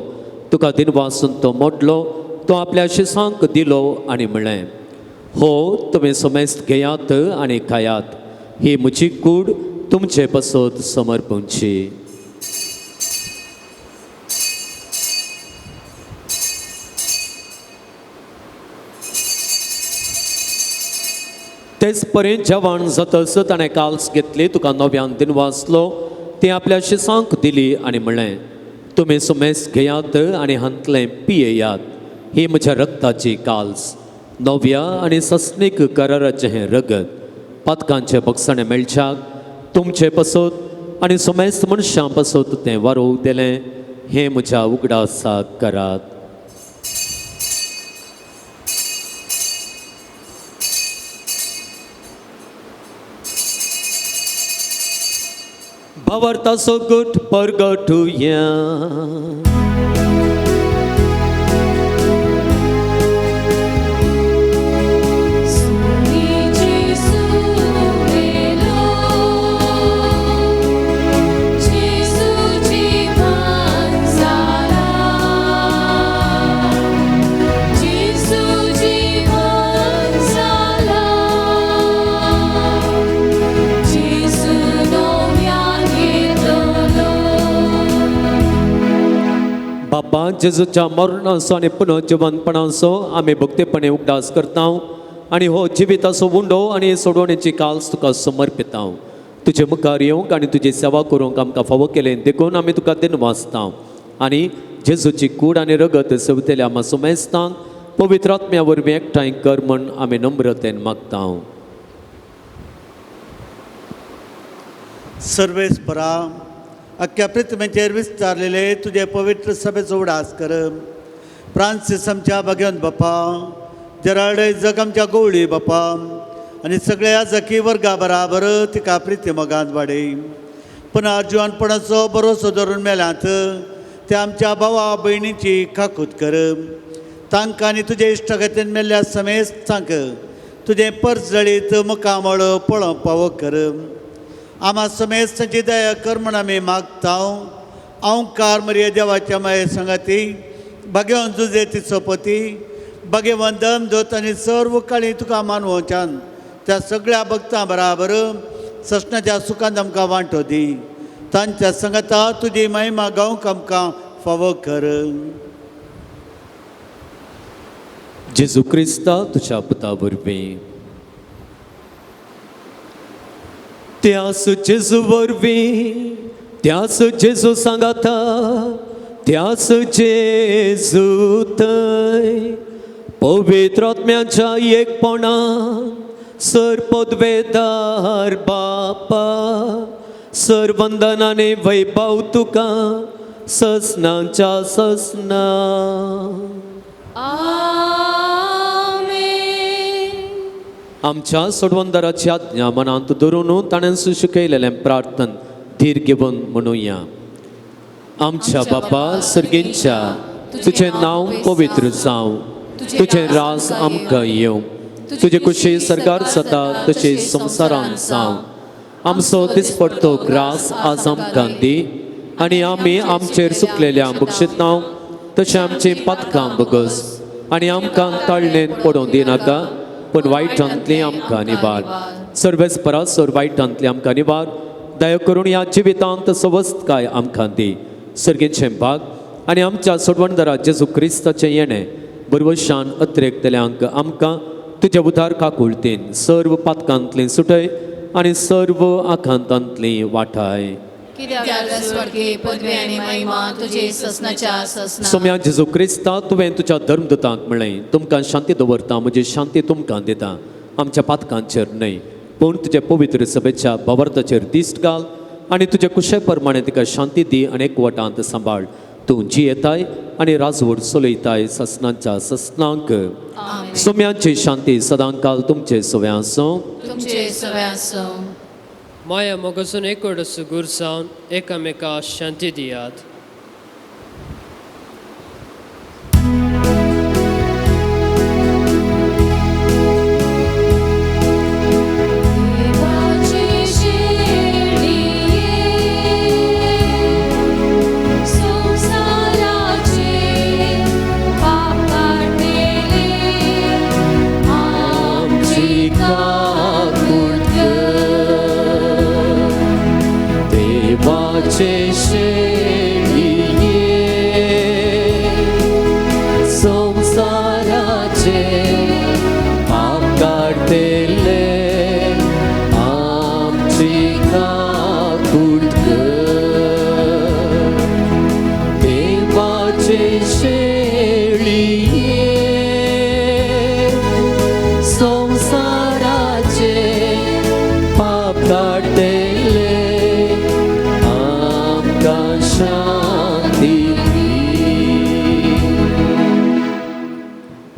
तुका दिनवासून तो मोडलो, तो आपल्या शिसांक दिलो आनी म्हणलें, हो तुमी समेस्त घेयात आनी खायात, ही म्हजी कूड तुमचे पासत समर्पणची. तेच परेन जेवण जातच ताणें काल्स घेतली, तुका नव्यान दिनवासलो, ती आपल्या शिसांक दिली आनी म्हणलें, तुमी सुमेस घेयात आनी हांतलें पियेयात, ही म्हज्या रक्ताची काल्स, नव्या आनी सस्नीक कराराचें हें रगत, पातकांचें बक्षाणें मेळच्याक तुमचे पासत आनी सुमेस्त मनशां पासत तें वारोवतलें, हें म्हज्या उगडासाक करात. भावार्थाचो गट परगटुया. जेजूच्या मरणाचो आनी पुनर्जिवंतपणाचो आमी भक्तेपणे उगडास करता आनी हो जिविताचो उंडो आनी सोडवणेची काल्स तुका समर्पिता. तुजे मुखार येवंक आनी तुजी सेवा करूंक आमकां फावो केलें देखून आमी तुका दिनवासता आनी जेजूची कूड आनी रगत सेवतल्या आमा सुमेस्तांक पवित्र आत्म्या वरवीं एकठांय कर म्हण आमी नम्रतेन मागता. सर्वेस्परा अख्ख्या पृथ्वीचेर विस्तारलेले तुजे पवित्र सभेचो उडास कर. फ्रांसीस आमच्या भाग्यवंत बापा, जेराल्ड जग आमच्या गवळी बापा आनी सगळ्या जखी वर्गा बराबर तिका प्रिती मोगान वाडय. पुनर्जिवनपणाचो भरोसो धरून मेल्यात ते आमच्या भावा भयणीची काकूत कर. तांकां आनी तुजे इश्टागतीन मेल्ल्या समेस्तांक तुजें परजळीत मुखामळ पळोवंक पावो कर. आमा समेस्तांची दया कर म्हण आमी मागता. ओंकार मरिया देवाच्या माये संगाती भाग्यवंत जुजे तिचो पती भाग्यवंत दमदूत आनी सर्व काळी तुका मानवच्यान त्या सगळ्या भक्तां बराबर ससनाच्या सुखान आमकां वांटो दी. तांच्या संगता तुजी महिमा गावंक आमकां फावो कर. जेजू क्रिस्ता तुज्या पुता वरवीं त्यास जेजू वरवीं त्यास जेजू सांगाता त्यास जेजू थंय पवित्र आत्म्याच्या एकपणान सर पदवेदार बापा सर वंदनाने वैभव तुका ससनाच्या ससना. आमच्या सोडवंदराची आज्ञा मनांत धरून ताणें शिकयलेलें प्रार्थन धीर घेवन म्हणुया. आमच्या बापा सर्गींच्या तुजें नांव पवित्र जावं, तुजें राज आमकां येवं, तुजे कुशी सरकार जाता तशी संवसारांत जावं. आमचो दिसपडतो ग्रास आज आमकां दी आनी आमी आमचेर सुकलेल्या बक्षितां तशें आमचीं पातकां बगस आनी आमकां ताळणेन पडोवंक दिनाका पूण वायटांतली आमकां निवार. सर्वेस्परा सर वायटांतली आमकां निवार. दया करून ह्या जिवितांत सवस्तकाय आमकां दी. सर्गेचें भाग आनी आमच्या सोडवणदारा जेजू क्रिस्ताचें येणें बरवशान अत्रेकतल्यांक आमकां तुज्या उदार काकुळतीन सर्व पातकांतली सुटय आनी सर्व आखांतांतली वाठाय. सोम्या जेजू क्रिस्ता तुवें तुज्या धर्मदूतांक म्हणलें तुमकां शांती दवरता म्हजी शांती तुमकां दिता. आमच्या पातकांचेर न्हय पूण तुज्या पवित्र सभेच्या भावार्थाचेर दिश्ट घाल आनी तुज्या कुशे प्रमाणे तिका शांती दी आनी एकवटांत सांबाळ. तूं जियेताय आनी राजवट चलयताय ससनाच्या ससनांक. सोम्याची शांती सदांकाल तुमचे सव्या आसूं. तुमचे सव्या आसूं. माया मोगासून एकोडस गुर जावन एकामेका शांती दियात.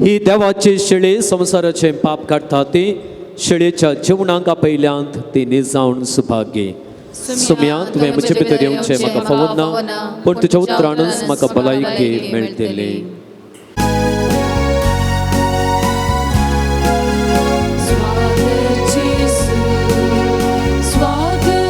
ही देवाची शेळी संवसाराचें पाप काडटा ती शेळयेच्या जेवणाक आपयल्यांत ती निजावन सुभागी. सुम्या तुवें म्हजे भितर येवचें म्हाका फावो ना पूण तुज्या उतरानच म्हाका भलायकी मेळटली. स्वागत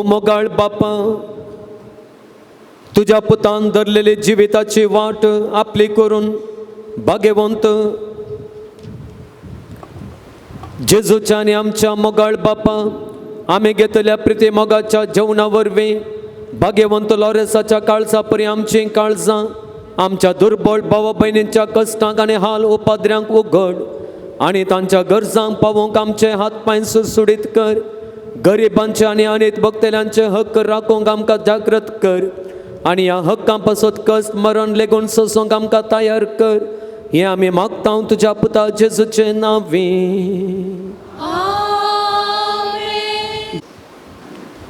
मोगाळ बापा, तुज्या पुतान धरलेली जिविताची वाट आपली करून भाग्यवंत जेजूच्या आनी आमच्या मोगाळ बापा, आमी घेतल्या प्रिती मोगाच्या जेवणा वरवीं भाग्यवंत लॉरेसाच्या काळजा परी आमचीं काळजां आमच्या दुर्बळ भावा भयणींच्या कश्टांक आनी हाल उपाद्र्यांक उगड आनी तांच्या गरजांक पावोवंक आमचे हात पांय सुडसुडीत कर। गरिबांचे आनी अनेक भक्तेल्यांचे हक्क राखूंक आमकां जागृत कर आनी ह्या हक्कां पासत कश्ट मरण लेगून सोसूंक आमकां तयार कर। हें आमी मागता तुज्या पुता जेजूचे नांवी।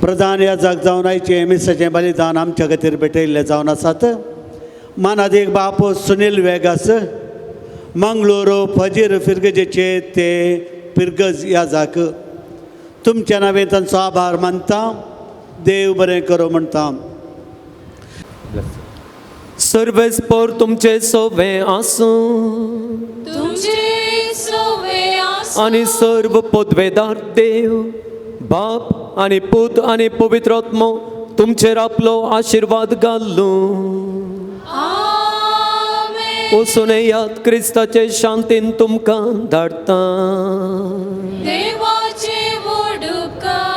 प्रधान याजक जावन आयचें मिसाचें बलिदान आमच्या खातीर भेटयल्लें जावन आसात। मानादीक बाप सुनील वेगास, मंगळूर फजीर फिरगजेचे ते फिरगज याजक, तुमच्या नांवे तांचो आभार मानता। देव बरें करूं म्हणटा। सर्वेस्पर तुमचे सोवे आसूं तुमचे सोवे आसूं आनी सर्व पदवेदार देव बाप आनी पूत आनी पवित्र आत्मो तुमचेर आपलो आशिर्वाद घालूं। आमेन। वचून येयात, क्रिस्ताचे शांतीन तुमकां धाडटा। देवाचे व्हड उपकार।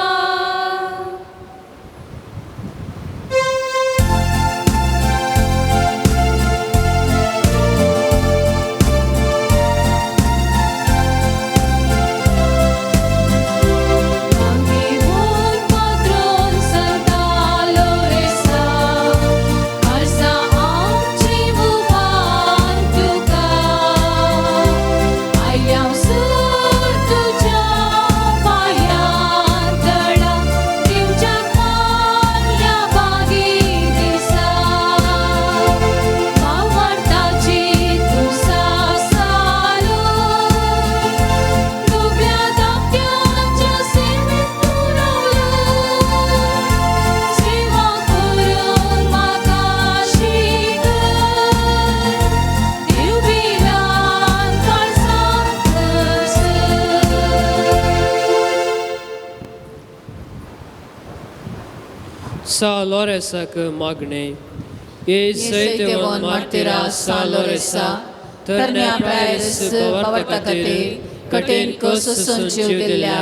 सा लोरेसाक मागणे ये सैतेवन मार्तिरा सा लोरेसा तरण्या प्रायस पवर्ता खातीर कठीण कस सोसून जीव दिल्ल्या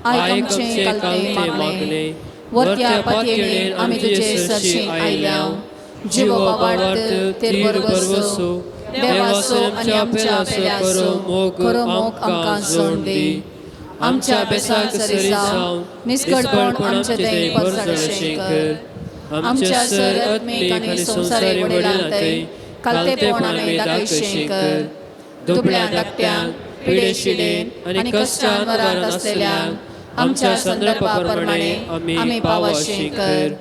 आयक आमचे कालते मागणे वरत्या पातयेन आमी तुजे सरशी आयल्या। जिवो बाबार्थ तेर भरवसो देवासो आनी आमच्या पेल्यासो खरो मोग आमकां सोड दी। आमच्या बेसाक सरी जावं निस्कळपण आमचे थंय पसरशें कर। आमच्या सर आत्मीक आनी संवसारी वडिलां कालतेपण आमी दाखयशें कर। दुबळ्या धाकट्यांक पिडेशिडेन आनी कश्टान मरात आसलेल्यांक आमच्या संदर्भा प्रमाणे आमी पावाशें कर।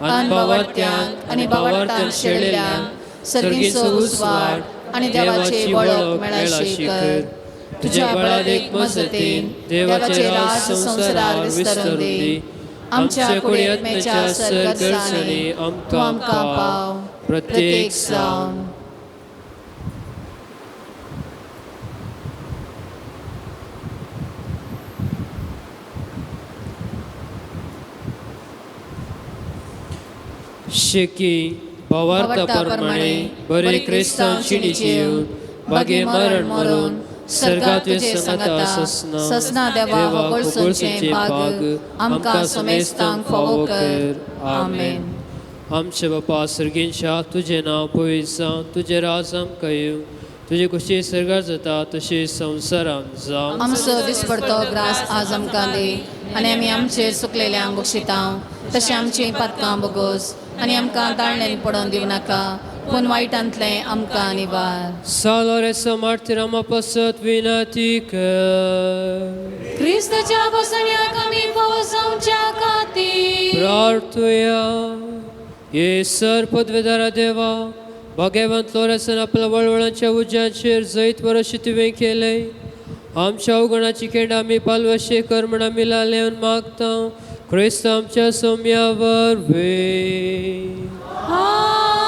आनी बावडत्यांक आनी बावडतान शेळिल्ल्यांक सर्गीचो उजवाड आनी देवाची वळख मेळाशी कर। तुझ्या बळादेक मजतीन देवाचे राज संवसारार विस्तारून दी। आमच्या कुडयत्मेच्या सरगर्जांनी तूं आमकां पाव प्रत्येक जावन। शेकी भावार्था प्रमाणे बरे क्रिस्तांव शिणी जीवन बागे मरण मरून सर्गात तुजे सांगाता ससना देवा होगळसूंचें भाग आमकां समेस्तांक फावो कर। आमेन। आमचे बापा सर्गींच्या तुजें नांव पवित्र जावं, तुजें राज आमकां येवं, तुजी खुशी सर्गार जाता तशी संवसारांत जावं। आमचो दिसपडतो ग्रास आज आमकां दी आनी आमी आमचेर चुकलेल्यांक बक्षिता तशें आमचीं पातकां बोगोस आनी आमकां ताळणेन पडोवन दिवं नाका पूण वायटांतलें आमकां निवार। सालोरेसा मार्तिरामा पासत विनंती कर। क्रिस्ताच्या बसण्याक आमी फावो जावच्या खातीर प्रार्थुया। ये सर पदवेदारा देवा, भाग्यवंत लोरेसान आपल्या वळवळांच्या उज्याचेर जैत वरशी तुवें केलें। आमच्या अवगणाची केंडां आमी पालवशे कर म्हण आमी लालेवन मागता क्रिस्त आमच्या सोम्या वरवीं। आमेन।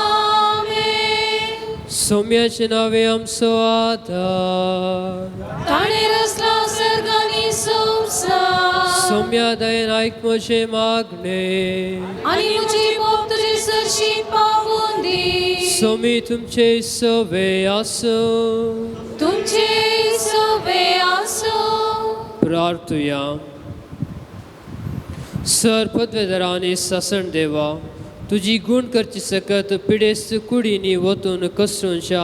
सोम्याचे नावे आमचो आदार. ताणें रचला सर्ग आनी संवसार. सोम्या दयेन आयक म्हजें मागणें. आनी म्हजी मोग तुजे सरशी पावून दी. सोमी तुमचे सवे आसूं. तुमचे सवे आसूं. प्रार्थुया. सर पदवेदारांनी सासण देवा, तुजी गूण करची सकत पिडेस्त कुडींनी वतून कसरूनशा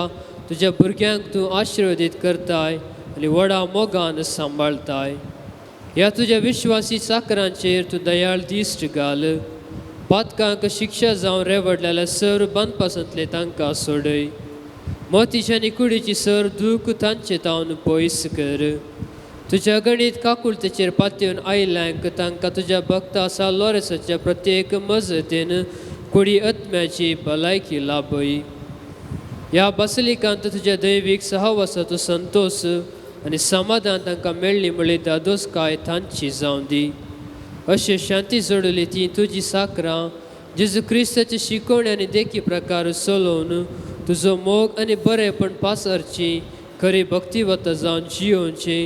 तुज्या भुरग्यांक तूं आशिर्वादीत करताय आनी व्हडा मोगान सांबाळताय. ह्या तुज्या विश्वासी चाकरांचेर तूं दयाळ दिश्ट घाल. पातकांक शिक्षा जावन रेवडलेल्या सर बांदपासांतले तांकां सोडय. मोतीच्या आनी कुडीची सर दूख तांचे तावन पयस कर. तुज्या गणीत काकुळतेचेर पातयेवन आयिल्ल्यांक तांकां तुज्या भक्ता आसा लोरेसाच्या प्रत्येक मजतीन कुडी आत्म्याची भलायकी लाभय. ह्या बासलिकांत तुज्या दैवीक सहवासाचो संतोश आनी समाधान तांकां मेळ्ळी म्हळ्ळी दादोसकाय तांची जावं दी. अशें शांती जोडली ती तुजी साकरां जेजू क्रिस्ताची शिकवणी आनी देखी प्रकार चलोवन तुजो मोग आनी बरेपण पासरची खरी भक्तिवता जावन जियोवची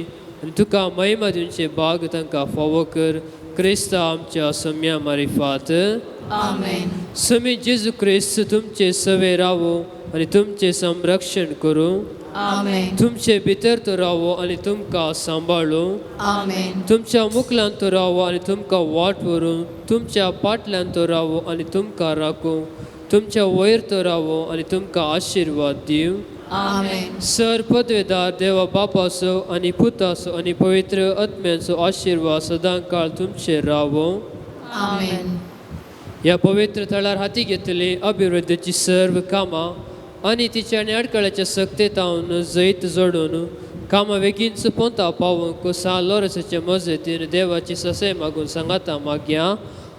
आनी तुका महिमा दिवचे भाग तांकां फावो कर. क्रिस्ता आमच्या सम्या मारिफात. आमेन. समी जेजू क्रिस्त तुमचे सवे रावो आनी तुमचें संरक्षण करूं. आमेन. तुमचे भितर तो रावो आनी तुमकां सांबाळूं. आमेन. तुमच्या मुखल्यान तो रावो आनी तुमकां वाट व्हरूं. तुमच्या पाटल्यान तो रावो आनी तुमकां राखूं. तुमच्या वयर तो रावो आनी तुमकां आशिर्वाद दिवं. आमेन. सर पदवेदार देवा बापाचो आनी पुताचो आनी पवित्र आत्म्याचो आशिर्वाद सदां काळ तुमचेर रावो. आमेन. ह्या पवित्र थळार हाती घेतली अभिवृद्धीची सर्व कामां आनी तिच्या आनी अडकळ्याच्या सक्तेतावन जैत जोडून कामां बेगीनच पोंता पावोवंक सा लोरसाचे मजतीन देवाची ससे मागून सांगाता मागया.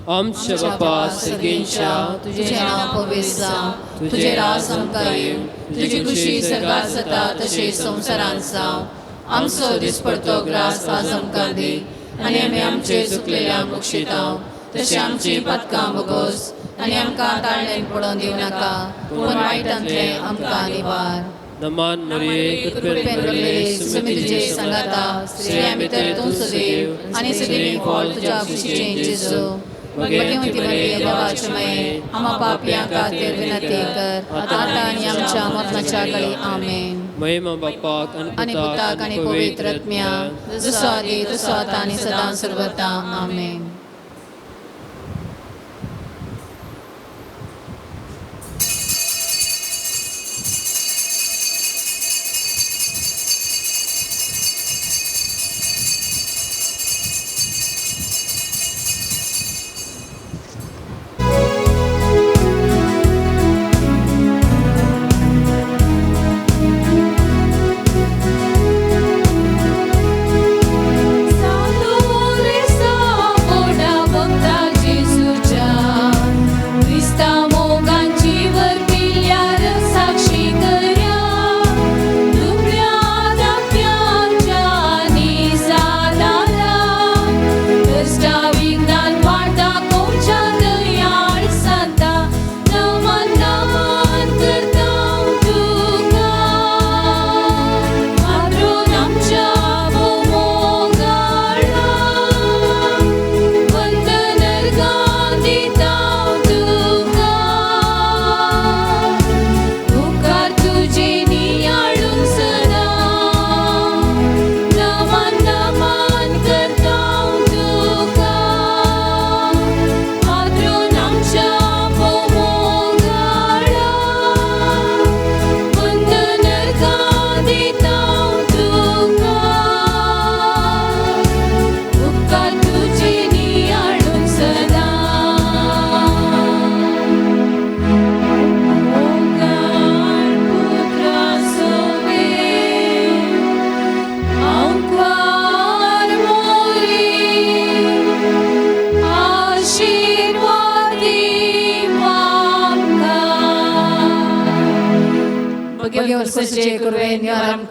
आमच्या बापा सगळींच्या, तुझे नाव पवित्र जावं, तुझे राज आमकां येवं, तुजी खुशी सर्गात जाता तशी संवसारांत जावं. आमचो दिसपडतो ग्रास आज आमकां दी आनी आमी आमचे चुकलेल्यांक बक्षितांव तशें आमची पातकां बोगोस आनी आमकां ताळणेन पडोवन दिवं नाका, पूण वायटांतलें आमकां निवार. नमान मरिये, कृपेन भरलेली, सुमी तुजे सांगाता, स्त्रियां भितर तूं सुदेव आनी सुदेवी फळ तुज्या कुशीचें जेजू. भगवंती मरिये, देवाचे माये, आम्हा पापयां खातीर विनंती कर आतां आनी आमच्या मरणाच्या घडी. आमेन. महिमा बापाक आनी पुताक आनी पवित्र आत्म्याक, जसो आदी तसो आतां आनी सदां सर्वता. आमेन.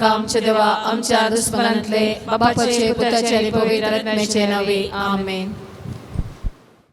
आमच्या देवा आमच्या दुस्मनांतले बापाचे पुताचे आनी पवित्र आत्म्याचे नावे. आमेन.